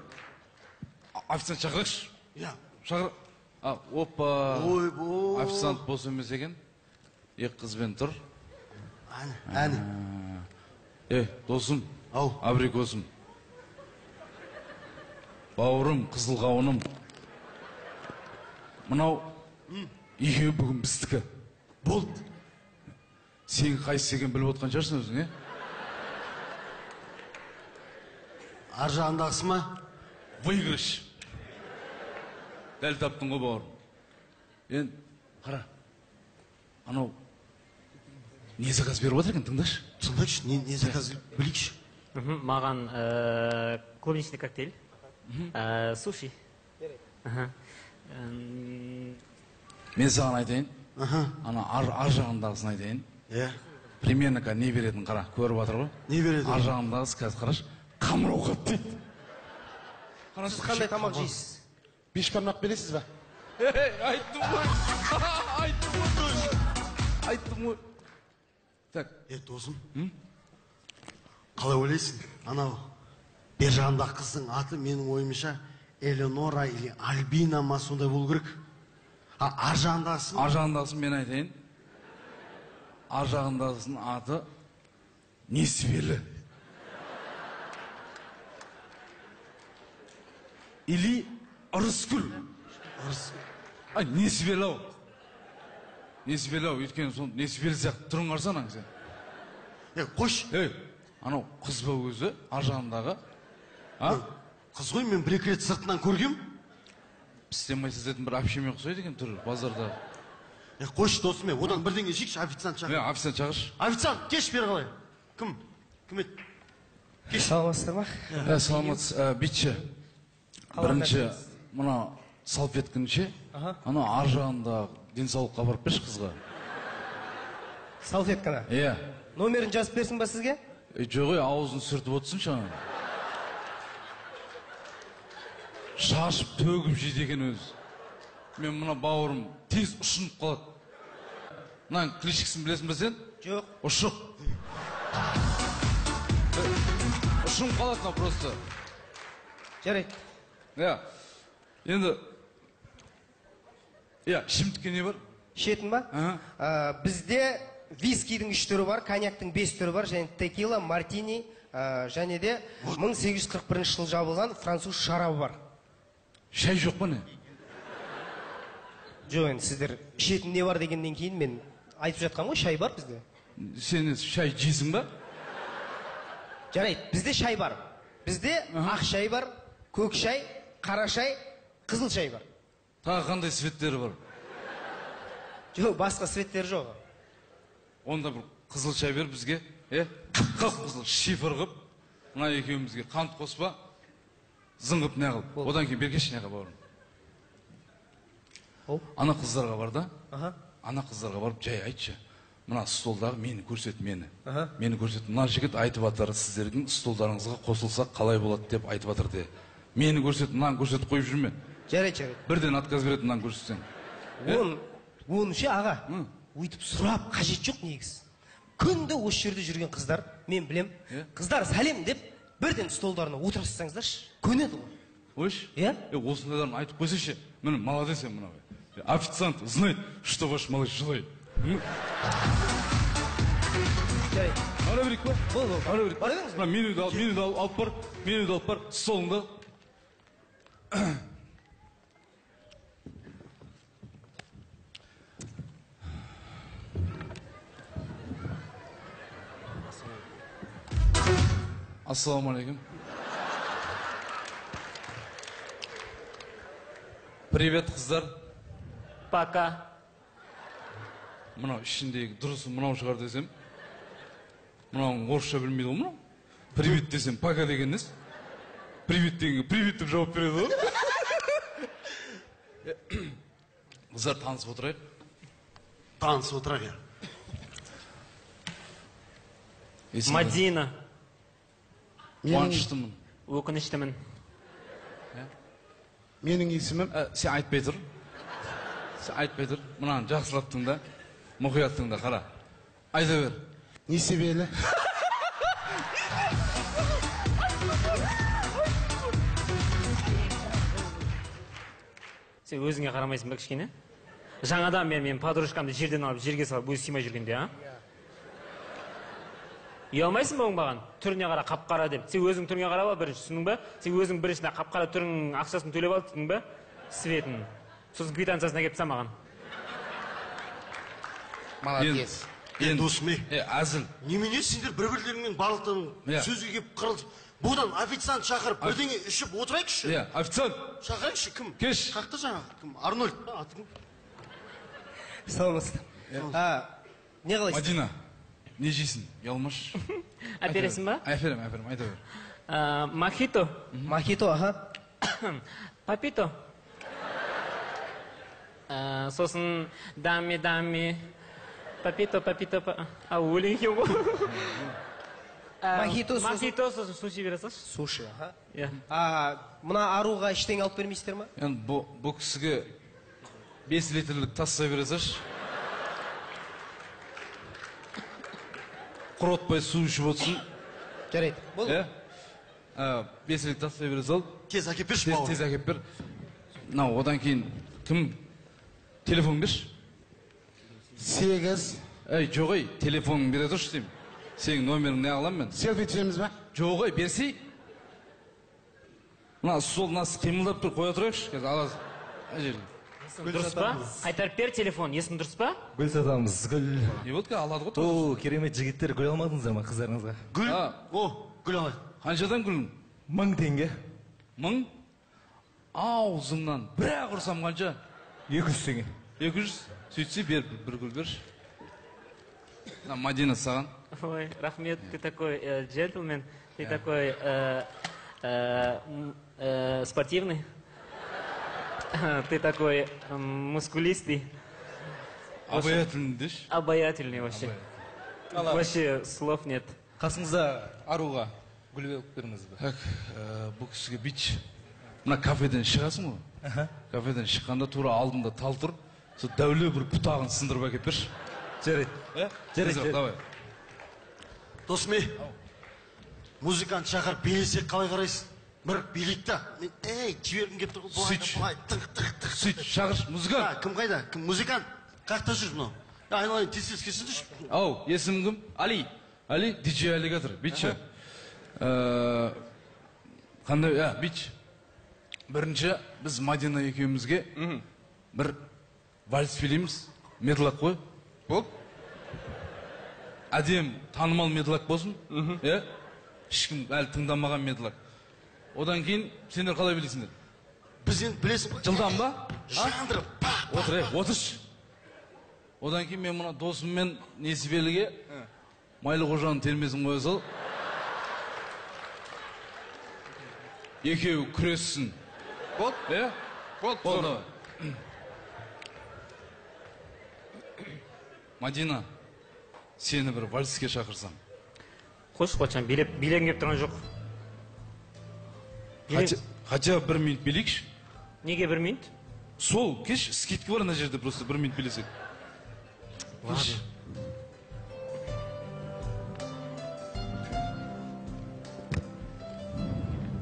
официант шақырайықшы. Иә. Шақыр. А, опа. Ойбой. Официант бос емес екен. Екі қызбен тұр. Әне, әне. Е, досым. Ау. Абрикосым. Бауырым, қызыл қауыным. Мынау екеуі бүгін біздікі. Болды. Сен қайсысы екенін біліп отқан шығарсың өзің, е? Ар жағындағысы ма? Выигрыш. Дәл таптың ғой, бауырым. Енді қара. Анау не заказ беріп отыр екен, тыңдашы. Тыңдашы, не заказ білейікші. Маған клубничный коктейль, суши. Мен саған айтайын. Ана ар жағындағысын айтайын. Иә. Примерно не беретін қара, көріп жатыр ғой. Не береді? Ар жағындағысы қазір қарашы, қамыр ауқат дейді. Сіз қандай тамақ жейсіз? Бешбармақ бересіз ба? Айттым ғой. Айттым ғой. Айттым ғой. Так. Е, досым. Қалай ойлайсың? Анау бер жағындағы қыздың аты менің ойымша Элеонора или Альбина ма сондай болу керек. А ар жағындағысын? Ар жағындағысын мен айтайын. Ар жағындағысының аты Несібелі. Или Ырыскүл. Ай, Несібелі ау. Несібелі ау, өйткені сол Несібелі сияқты түрін қарасаң аң сен. Е, қойшы. Ей, анау қыз ба өзі, ар жағындағы? А? Қыз ғой, мен бір екі рет сыртынан көргем. Пістемай сататын бір әпшеме ұқсайды екен түрі базарда. Е, қойшы досым, одан бірдеңе жейікші, официант шақыр. Е, официант шақыршы. Официант, кеш бері қалай. Кім? Кім еді? Кеш. Саламатсыздар ма? Е, саламатсыз. Бүйтші. Бірінші, мына салфеткіні ше, ана ар жағында денсаулыққа барып берші қызға. Салфетканы? Иә. Номерін жазып берсін ба сізге? Жоқ, аузын сүртіп отырсыншы ана. Шашып төгіп жейді екен өзі. Мен мына бауырым тез ұшынып қалады. Мынаның кличкасын білесің бе сен? Жоқ. Ұшық. Ұшынып қалады мына просто. Жарайды. Иә. Енді иә, ішімдікке не бар? Ішетін ба? Бізде вискидің 3 түрі бар, коньяктың 5 түрі бар, және текила, мартини, және де 1841 жылы жабылған француз шарабы бар. Шай жоқ па не? Жоқ, енді сіздер ішетін не бар дегеннен кейін мен айтып жатқан ғой, шай бар бізде. Сен шай жейсің ба? Жарайды, бізде шай бар. Бізде ақ шай бар, көк шай, қара шай, қызыл шай бар. Тағы қандай цветтері бар? Жоқ, басқа цветтері жоқ. Онда бір қызыл шай бер бізге, қып-қызыл шифр қып, мына екеумізге қант қоспа, зың қып неғыл. Одан кейін бергеші неға бауырым. Ана қыздарға бар да, ана қыздарға барып жай айтшы. Мына столдағы мені көрсет, мені. Мені көрсет, мына жігіт айтып жатыр, сіздердің столдарыңызға қосылсақ қалай болады деп айтып жатыр де. Мені көрсет, мынаны көрсетіп қойып жүрме. Жарайды, жарайды. Бірден отказ береді мынаны көрсетсең. Оны ше, аға, өйтіп сұрап қажет жоқ негізі. Күнде осы жерде жүрген қыздар, мен білем, қыздар сәлем деп бірден столдарына отырғызсаңыздаршы, көнеді ғой. Қойшы? Иә? Осындайларын айтып қойсайшы, міне, молодец сен мынау. Официант знает, что ваш малыш желает. Жарайды. Ара берейік па? Болды, Ара берейік. Бара беріңіз. Мына менюді алып бар, менюді алып бар, столыңды. Ассалаумағалейкум. Привет, қыздар. Пока. Мынау ішіндегі дұрысы мынау шығар десем, мынауың орысша білмейді ғой мынау. Привет десем, пока деген несі? Привет дегенге привет деп жауап береді ғой. Қыздар, танысып отырайық. Танысып отырайық. Мадина. Қуаныштымын. Өкініштімін. Менің есімім? Сен айтпай тұр. Сен айтпай тұр. Мынаны жақсылап тыңда. Мұқият тыңда, қара. Айта бер. Несібелі. Сен өзіңе қарамайсың ба кішкене? Жаңадан бері мен подружкамды жерден алып, жерге салып, өзі сыймай жүргенде, а? Ұялмайсың ба оңбаған? Түріне қара, қап-қара деп. Сен өзің түріңе қарап ал бірінші, түсіндің ба? Сен өзің біріншіден қап-қара түрің ақшасын төлеп ал, түсіндің ба? Светін. Сосын квитанциясын әкеліп таста маған. Молодец. Досым, әзіл. Немене сендер бір-бірлеріңмен барлықтарың сөзге келіп қырылып, бұдан официант шақырып, бірдеңе ішіп отырайықшы. Иә, официант. Шақырайықшы, кім? Кеш. Қақта жаңағы, кім? Арнольд па, аты кім? Саламатсыз. Не қалайсыз? Мадина, не жейсің? Ұялмашы. Әпересің ба? Әперем, әперем, айта бер. Мохито. Мохито, аха. Папито. Сосын дами, дами. Папито, папито, а, өлең екен ғой. Мохито, мохито, сосын суши бере салшы. Суши, аха. Иә. Мына аруға ештеңе алып бермейсіздер ма? Енді бұл кісіге 5 литрлік тастай бере салшы. Құротпай су ішіп отырсын. Жарайды, болды. Иә. 5 литр тастай бере сал. Тез әкеп берші, бауырым. Тез әкеп бер. Мынау, одан кейін кім? Телефон берші. 8. Әй, жоқ ей, телефоныңды бере тұршы деймін. Сенің номеріңді не аламын мен? Селфи түсеміз ба? Жоқ ей, берсей. Мына стол мынасы қимылдап тұр, қоя тұрайықшы. Қазір аласың. Ай жерге. Дұрыс па? Қайтарып бер телефон, есің дұрыс па? Гүл сатамыз, гүл. Не болды, алады ғой. О, керемет жігіттер, гүл алмадыңыздар ма қыздарыңызға? Гүл? О, гүл алайық. Қаншадан гүл? 1000 теңге. 1000? Аузыңнан бір-ақ ұрсам қанша? 200 теңге. 200? Сөйтсе бер, бір гүл берші. Мына Мадина саған. Ой, рахмет, ты такой джентльмен, ты такой спортивный, ты такой мускулистый. Обаятельный деші? Обаятельный вообще. Вообще слов нет. Қасыңызда аруға гүл беріп беріңіз бе? Так, бұл кісіге бүйтші. Мына кафеден шығасың ғой? Кафеден шыққанда тура алдында тал тұр. Сол дәуле бір бұтағын сындырып әкеп берші. Жарайды. Жарайды. Давай. Досым, музыкант шақырып билесек қалай қарайсың? Бір билейік та. Мен, ей, жібергім келіп тұр ғой. Былай, былай, тық, тық, тық. Сөйт, шақыршы, музыкант. Кім қайда? Кім музыкант? Қаяқта жүр мынау? Айналайын, тез-тез келсеңдерші. Ау, есімің кім? Али. Али, диджей Аллигатор. Бүйтші. Қандай, бүйтші. Бірінші, біз Мадина екеумізге бір вальс билейміз. Медлак қой. Болды. Әдем танымал медлак болсын. Ешкім әлі тыңдамаған медлак. Одан кейін сендер қалай билейсіңдер? Біз енді білесің ғой. Жылдам ба? Жандырып. Отыр, отыршы. Одан кейін мен мына досыммен Несібеліге Майлықожаның термесін қоя сал. Екеуі күрессін. Болды? Е? Болды. Болды. Мадина, сені бір вальске шақырсам. Қойшы, қойшам, билегім келіп тұрған жоқ. Хотя бір минут билейікші. Неге бір минут? Сол, кеш, скидка бар ана жерде, просто бір минут билесек. Ладно.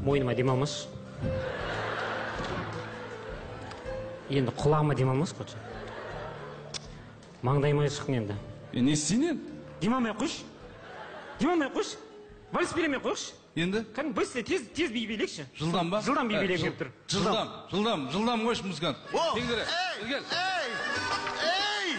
Мойныма демалмашы. Енді құлағыма демалмашы, қойшы. Маңдайыма шықтың енді. Не істейін енді? Демалмай қойшы. Демалмай қойшы. Вальс беремей қойшы. Енді? Кәдімгі быстро, тез би билейікші. Жылдам ба? Жылдам би билегім келіп тұр. Жылдам, жылдам, жылдам қойшы, музыкант. О! Ей, Ей! Ей! Ей! Ей!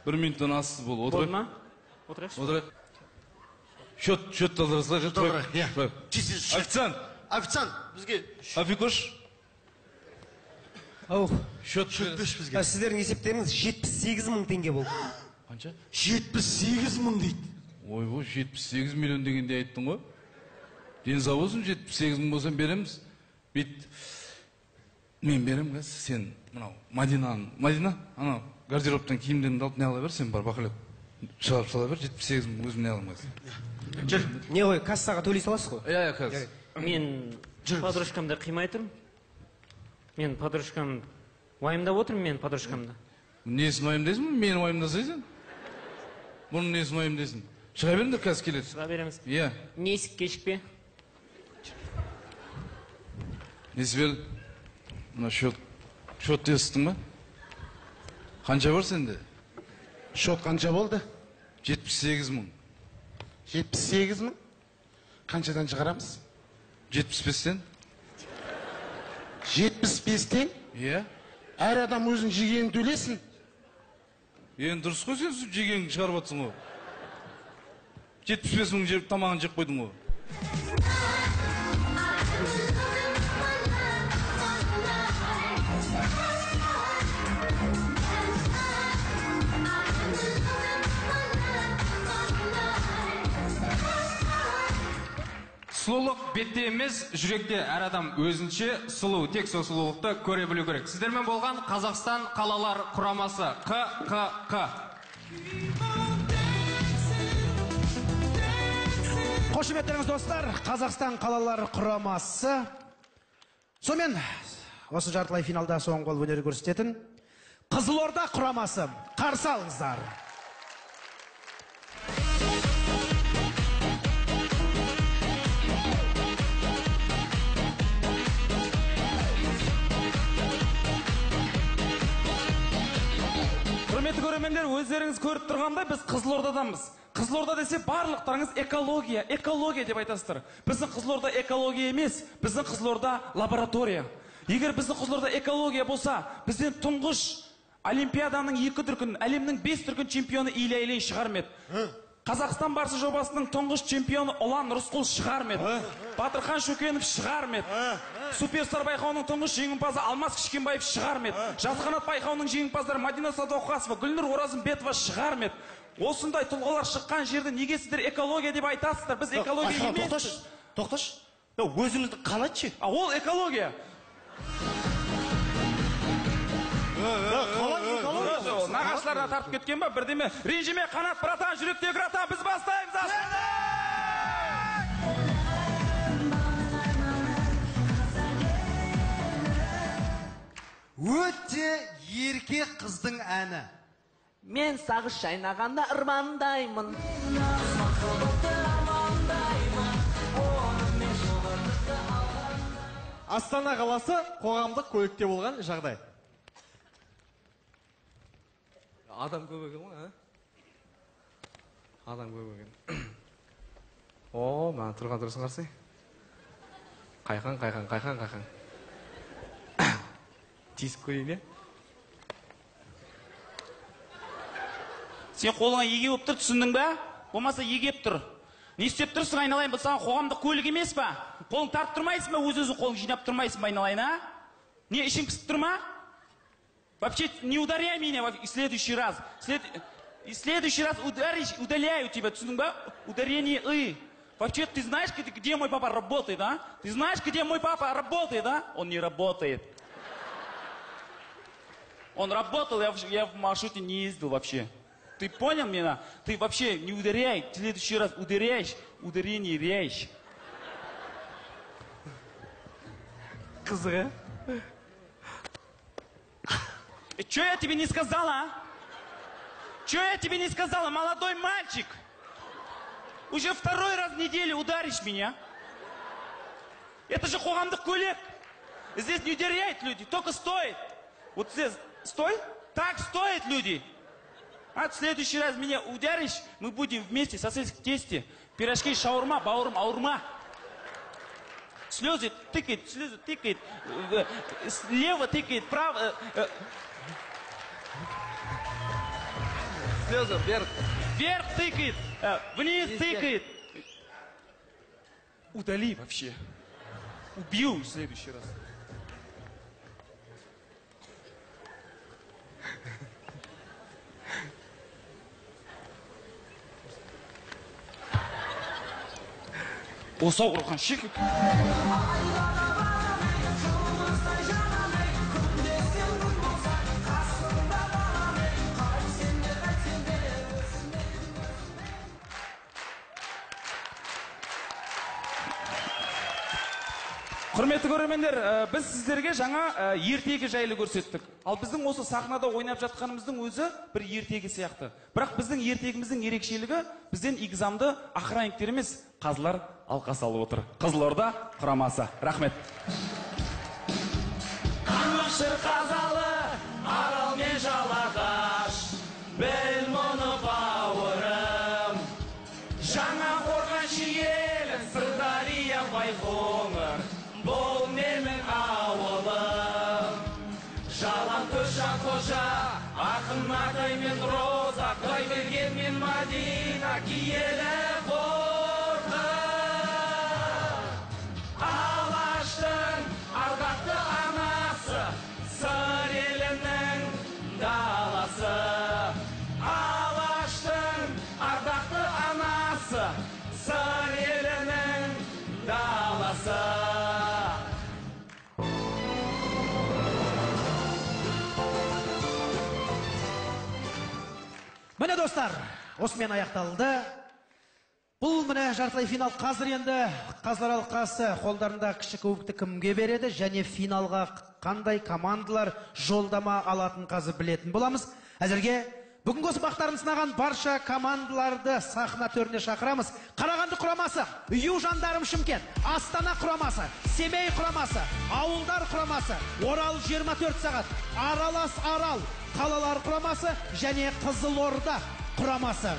Бір минуттан асты болды. Отырайық. Болды ма? Отырайықшы. Отырайық. Счет алдыра салайық. Алдырайық, иә. Официант. Официант, бізге... Афикош. Ау. Счет берші бізге. Сіздердің есептеріңіз 78 мың теңге болды. Қанша? 78 мың дейді. Ойбой, 78 миллион дегенде айттың ғой. Дені сау болсын, 78 мың болсам береміз. Бит, мен берем қазір, сен мынау Мадинаны, Мадина, анау гардеробтан киімдеріңді алып не ала бер, сен бар бақылап шығарып сала бер, 78 мың өзім не аламын қазір. Жүр. Не ғой, кассаға төлей саласыз ғой? Иә, қазір. Мен подружкамды қимай тұрмын. Мен подружкам уайымдап отырмын, мен подружкамды. Несін уайымдайсың? Мені уайымдасайсың. Бұның несін уайымдайсың? Шыға беріңдер, қазір келеді. Шыға береміз. Иә. Несіп кешікпе. Несібел, мына счет естідің ба? Қанша бар сенде? Счет қанша болды? 78 мың. 78 мың? Қаншадан шығарамыз? 75-тен. 75-тен? Иә. Әр адам өзінің жегенін төлесін. Енді дұрыс қой, сен жегенін шығарып жатсың ғой. 75 мың жеп тамағын жеп қойдың ғой. Сұлулық бетте емес, жүректе. Әр адам өзінше сұлу, тек сол сұлулықты көре білу керек. Сіздермен болған Қазақстан қалалар құрамасы ҚҚҚ. Қошеметтеріңіз достар, Қазақстан қалалар құрамасы. Сонымен осы жартылай финалда соңғы болып өнер көрсететін Қызылорда құрамасы. Қарсы алыңыздар. Құрметті көрермендер, өздеріңіз көріп тұрғандай біз Қызылордадамыз. Қызылорда десе барлықтарыңыз экология, экология деп айтасыздар. Біздің Қызылорда экология емес, біздің Қызылорда лаборатория. Егер біздің Қызылорда экология болса, бізден тұңғыш Олимпиаданың 2 дүркін, әлемнің 5 дүркін чемпионы Илья Ильин шығар ма еді? Қазақстан барысы жобасының тұңғыш чемпионы Ұлан Рысқұл шығар ма еді? Батырхан Шөкенов шығар ма еді? Суперстар байқауының тұңғыш жеңімпазы Алмас Кішкенбаев шығар ма еді? Жас қанат байқауының жеңімпаздары Мадина Садуақасова, Гүлнұр Оразымбетова шығар ма еді? Осындай тұлғалар шыққан жерде неге сіздер экология деп айтасыздар? Біз экология емеспіз. Тоқташы. Өзімізді қанатшы. Ол экология. Қалай экология? Нағашыларына тартып кеткен ба бірдеме? Ренжіме, Қанат, братан, жүректегі братан, біз бастаймыз. Астана! Өте ерке қыздың әні. Мен сағыз шайнағанда ырмандаймын. Астана қаласы қоғамдық көлікте болған жағдай. Адам көп екен ғой, а? Адам көп екен. О, мына тұрған тұрсын қарасай. Қайқан, қайқан, қайқан, қайқан. Тиісіп көрейін, иә? Сен қолыңа еге болып тұр, түсіндің ба? Болмаса егеп тұр. Не істеп тұрсың, айналайын? Бұл саған қоғамдық көлік емес па? Қолың тартып тұрмайсың ба? Өз-өзің қолың жинап тұрмайсың ба, айналайын, а? Не, ішің пісіп тұр ма? Вообще не ударяй меня в следующий раз. В следующий раз ударишь, удаляю тебя, түсіндің ба? Ударение «ы». Вообще, ты знаешь, где мой папа работает, а? Ты знаешь, где мой папа работает, а? Он не работает. Он работал, я в маршруте не ездил вообще. Ты понял меня? Ты вообще не ударяй. В следующий раз ударяешь, ударение ряешь. Қызық, а? Че я тебе не сказала, а? Че я тебе не сказала, молодой мальчик? Уже второй раз в неделю ударишь меня. Это же қоғамдық көлік. Здесь не ударяют люди, только стоит. Вот здесь стой, так стоит люди. А в следующий раз меня ударишь, мы будем вместе сосиски в тесте, пирожки, шаурма, бауырым, ауырма. Слезы тыкает, слезы тыкает, слева тыкает, право. Слезы вверх. Вверх тыкает, вниз тыкает. Удали вообще. Убью в следующий раз. Осы ауырған шек. Құрметті көрермендер, біз сіздерге жаңа ертегі жайлы көрсеттік. Ал біздің осы сахнада ойнап жатқанымыздың өзі бір ертегі сияқты. Бірақ біздің ертегіміздің ерекшелігі бізден игзамды охранниктер емес, қазылар алқа салып отыр. Қызылорда құрамасы. Рахмет. Қамықшы қазалы, Арал мен Жалағаш, біл мұны бауырым. Жаңа қорған Шиелі, Сырдария, Байқоңыр, бұл менің ауылым. Жалаңтөс Жанқожа, ақын Атай мен Роза, Құдайберген мен Мадина, киелі Қорқыт. Алаштың ардақты анасы, Сыр елінің даласы. Алаштың ардақты анасы, Сыр елінің даласы. Міне достар, осымен аяқталды. Бұл міне жартылай финал. Қазір енді қазылар алқасы қолдарында кіші кубокты кімге береді және финалға қандай командалар жолдама алатын қазір білетін боламыз. Әзірге бүгінгі осы бақтарын сынаған барша командаларды сахна төріне шақырамыз. Қарағанды құрамасы, Ю жандарым Шымкент, Астана құрамасы, Семей құрамасы, Ауылдар құрамасы, Орал 24 сағат, Аралас Арал, Қалалар құрамасы және Қызылорда құрамасы.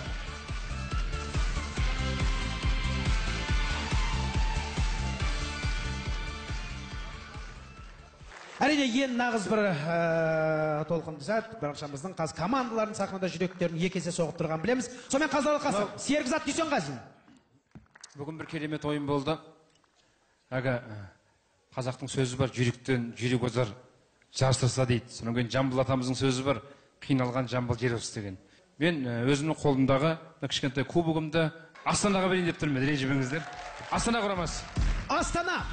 Әрине ең нағыз бір толқынды сәт, баршамыздың қазір командалардың сахнада жүректерін екі есе соғып тұрғанын білеміз. Сонымен қазылар алқасы, Серікзат Дүйсенғазин. Бүгін бір керемет ойын болды. Әлгі қазақтың сөзі бар, жүйріктен жүйрік озар жарыстырса дейді. Содан кейін Жамбыл атамыздың сөзі бар, қиналған Жамбыл жер озды деген. Мен өзімнің қолымдағы кішкентай кубогымды Астанаға берейін деп тұрмын, ренжімеңіздер. Астана құрамасы. Астана.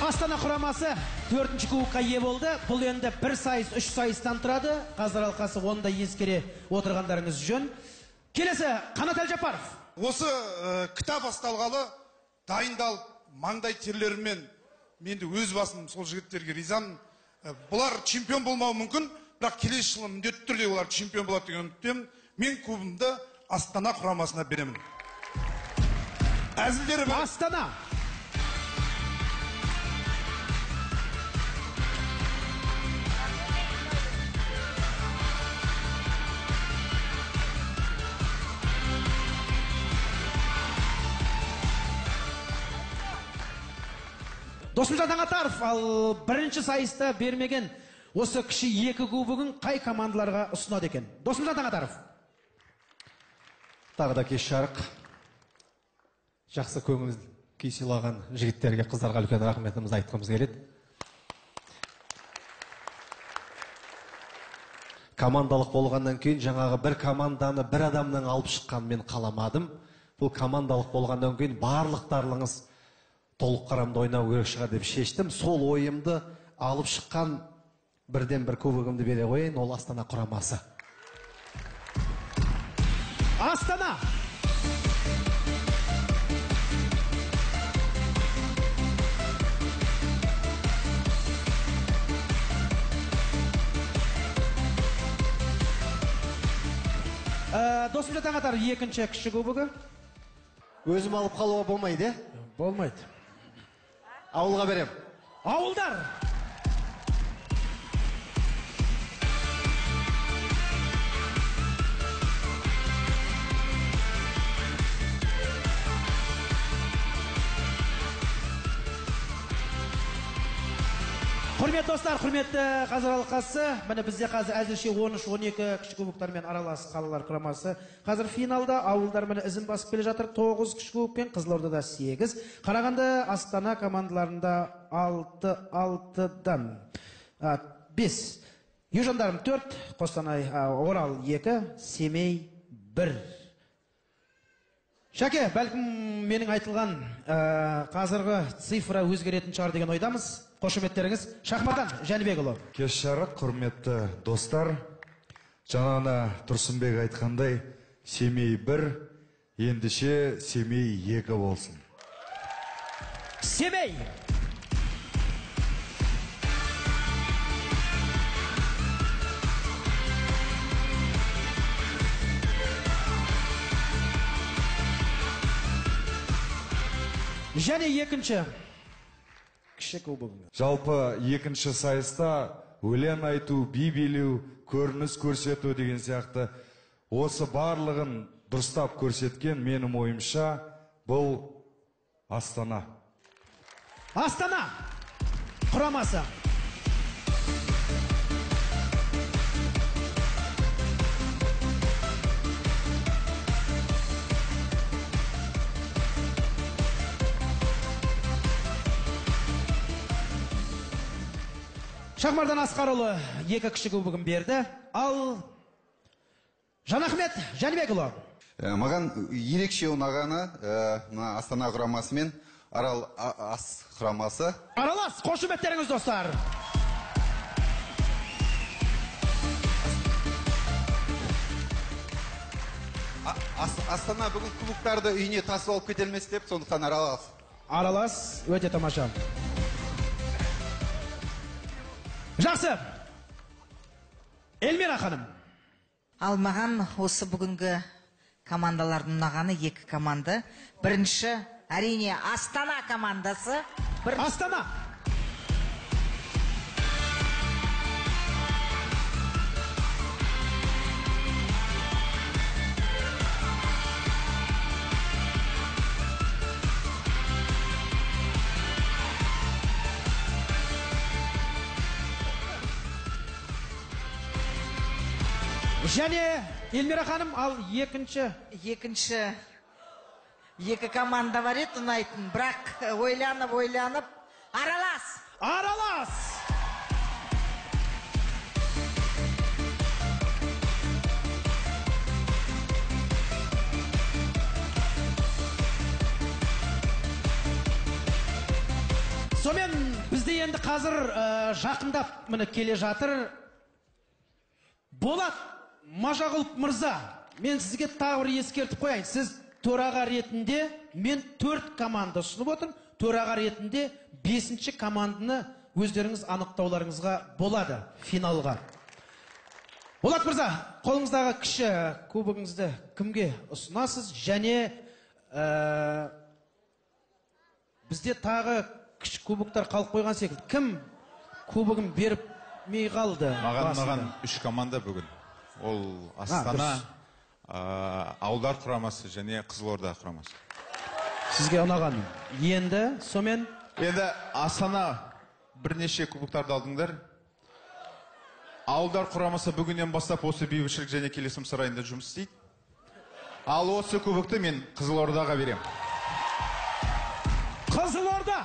Астана құрамасы 4-ші кубокқа ие болды. Бұл енді бір сайыс, 3 сайыстан тұрады. Қазылар алқасы оны да ескере отырғандарыңыз жөн. Келесі Қанат Әлжапаров. Осы кітап басталғалы дайындалып, маңдай терлеріммен мен де өз басым сол жігіттерге ризамын. Бұлар чемпион болмауы мүмкін, бірақ келесі жылы міндетті түрде олар чемпион болады деген үміттемін. Мен кубымды Астана құрамасына беремін. Әзілдері бар. Астана. Досымжан Таңатаров, ал бірінші сайыста бермеген осы кіші 2 кубогын қай командаларға ұсынады екен? Досымжан Таңатаров. Тағы да кеш жарық. Жақсы көңіл күй сыйлаған жігіттерге, қыздарға үлкен рахметімізді айтқымыз келеді. Командалық болғаннан кейін жаңағы бір команданы бір адамнан алып шыққан мен қаламадым. Бұл командалық болғаннан кейін барлықтарыңыз толық қарамды ойнау керек шығар деп шештім. Сол ойымды алып шыққан бірден бір кубогымды бере қояйын, ол Астана құрамасы. Астана! Досымжан Таңатар, екінші кіші кубогы. Өзім алып қалуға болмайды, е? Болмайды. Ауылға берем. Ауылдар! Құрметті достар, құрметті қазір алқасы, міне бізде қазір әзірше 13-12 кіші кубоктармен аралас қалалар құрамасы. Қазір финалда ауылдар міне ізін басып келе жатыр. 9 кіші кубокпен, Қызылордада 8, Қарағанды, Астана командаларында 6-6-дан 5, Южандарм 4, Қостанай, Орал 2, Семей 1. Шәке, бәлкім менің айтылған қазіргі цифра өзгеретін шығар деген ойдамыз. Қошеметтеріңіз. Шахмардан Жәнібекұлы. Кеш жарық, құрметті достар. Жаңа Тұрсынбек айтқандай, Семей 1, ендеше Семей 2 болсын. Семей! Және екінші кіші кубогы. Жалпы екінші сайыста өлең айту, би билеу, көрініс көрсету деген сияқты осы барлығын дұрыстап көрсеткен менің ойымша бұл Астана. Астана құрамасы. Шахмардан Асқарұлы екі кіші кубогын берді. Ал Жанахмет Жәнібекұлы. Маған ерекше ұнағаны мына Астана құрамасы мен Арал Ас құрамасы. Аралас, қошеметтеріңіз достар. Астана бүгін кубоктарды үйіне тасып алып кетелмес деп, сондықтан Аралас. Аралас өте тамаша. Жақсы. Эльмира ханым. Ал маған осы бүгінгі командалардың ұнағаны екі команда. Бірінші, әрине, Астана командасы. Астана. Және Эльмира ханым, ал екінші. Екінші, екі команда бар еді ұнайтын, бірақ ойланып, ойланып, Аралас. Аралас! Сонымен бізде енді қазір жақындап міне келе жатыр. Болат Мажағұлов мырза, мен сізге тағы бір ескертіп қояйын. Сіз төраға ретінде, мен 4 команда ұсынып отырмын. Төраға ретінде 5-ші команданы өздеріңіз анықтауларыңызға болады финалға. Болат мырза, қолыңыздағы кіші кубогыңызды кімге ұсынасыз? Және бізде тағы кіші кубоктар қалып қойған секілді. Кім кубогын беріп мей қалды? Маған ұнаған 3 команда бүгін. Ол Астана, Ауылдар құрамасы және Қызылорда құрамасы. Сізге ұнаған. Енді сонымен Енді Астана бірнеше кубоктарды алдыңдар. Ауылдар құрамасы бүгіннен бастап осы бейбітшілік және келісім сарайында жұмыс істейді. Ал осы кубокты мен Қызылордаға берем. Қызылорда!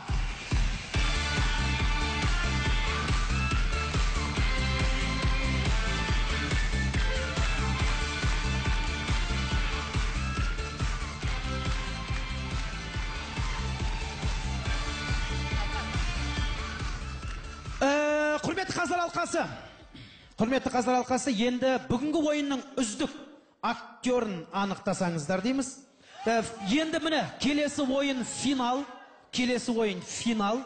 Құрметті қазылар алқасы, құрметті қазылар алқасы, енді бүгінгі ойынның үздік актерін анықтасаңыздар дейміз. Енді міне келесі ойын финал, келесі ойын финал.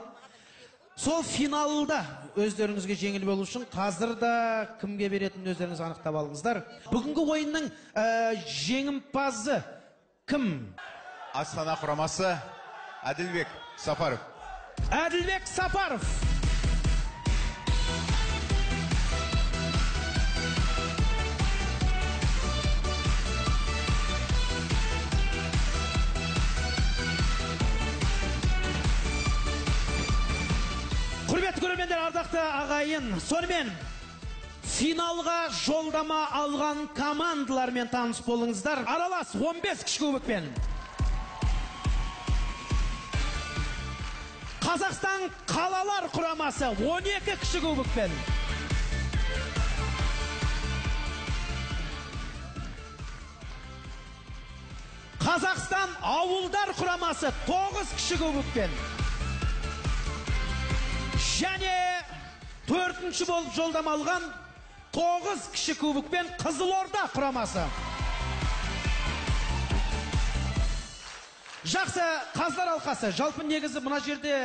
Сол финалда өздеріңізге жеңіл болу үшін қазір да кімге беретінін өздеріңіз анықтап алыңыздар. Бүгінгі ойынның жеңімпазы кім? Астана құрамасы Әділбек Сапаров. Әділбек Сапаров. Құрметті көрермендер, ардақты ағайын, сонымен финалға жолдама алған командалармен таныс болыңыздар. Аралас 15 кіші кубокпен. Қазақстан қалалар құрамасы 12 кіші кубокпен. Қазақстан ауылдар құрамасы 9 кіші кубокпен. Және төртінші болып жолдама алған 9 кіші кубокпен Қызылорда құрамасы. Жақсы, қазылар алқасы. Жалпы негізі мына жерде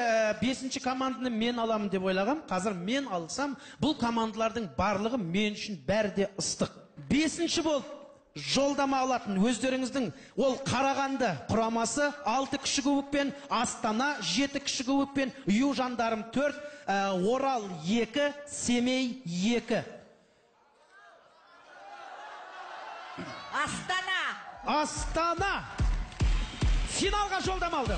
5-ші команданы мен аламын деп ойлағам. Қазір мен алсам, бұл командалардың барлығы мен үшін бәрі де ыстық. 5-ші болып жолдама алатын өздеріңіздің ол Қарағанды құрамасы 6 кіші кубокпен, Астана 7 кіші кубокпен, Южандарым 4, Орал 2, Семей 2. Астана! Астана! Финалға жолдама алды.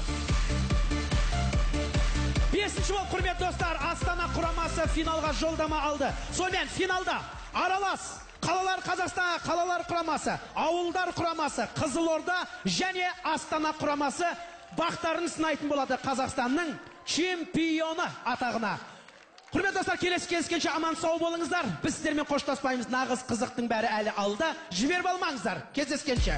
5-ші болып, құрметті достар, Астана құрамасы финалға жолдама алды. Сонымен финалда аралас қалалар Қазақстан қалалар құрамасы, ауылдар құрамасы, Қызылорда және Астана құрамасы бақтарын сынайтын болады Қазақстанның чемпионы атағына. Құрметті достар, келесі кездескенше аман сау болыңыздар. Біз сіздермен қоштаспаймыз. Нағыз қызықтың бәрі әлі алда. Жіберіп алмаңыздар. Кездескенше.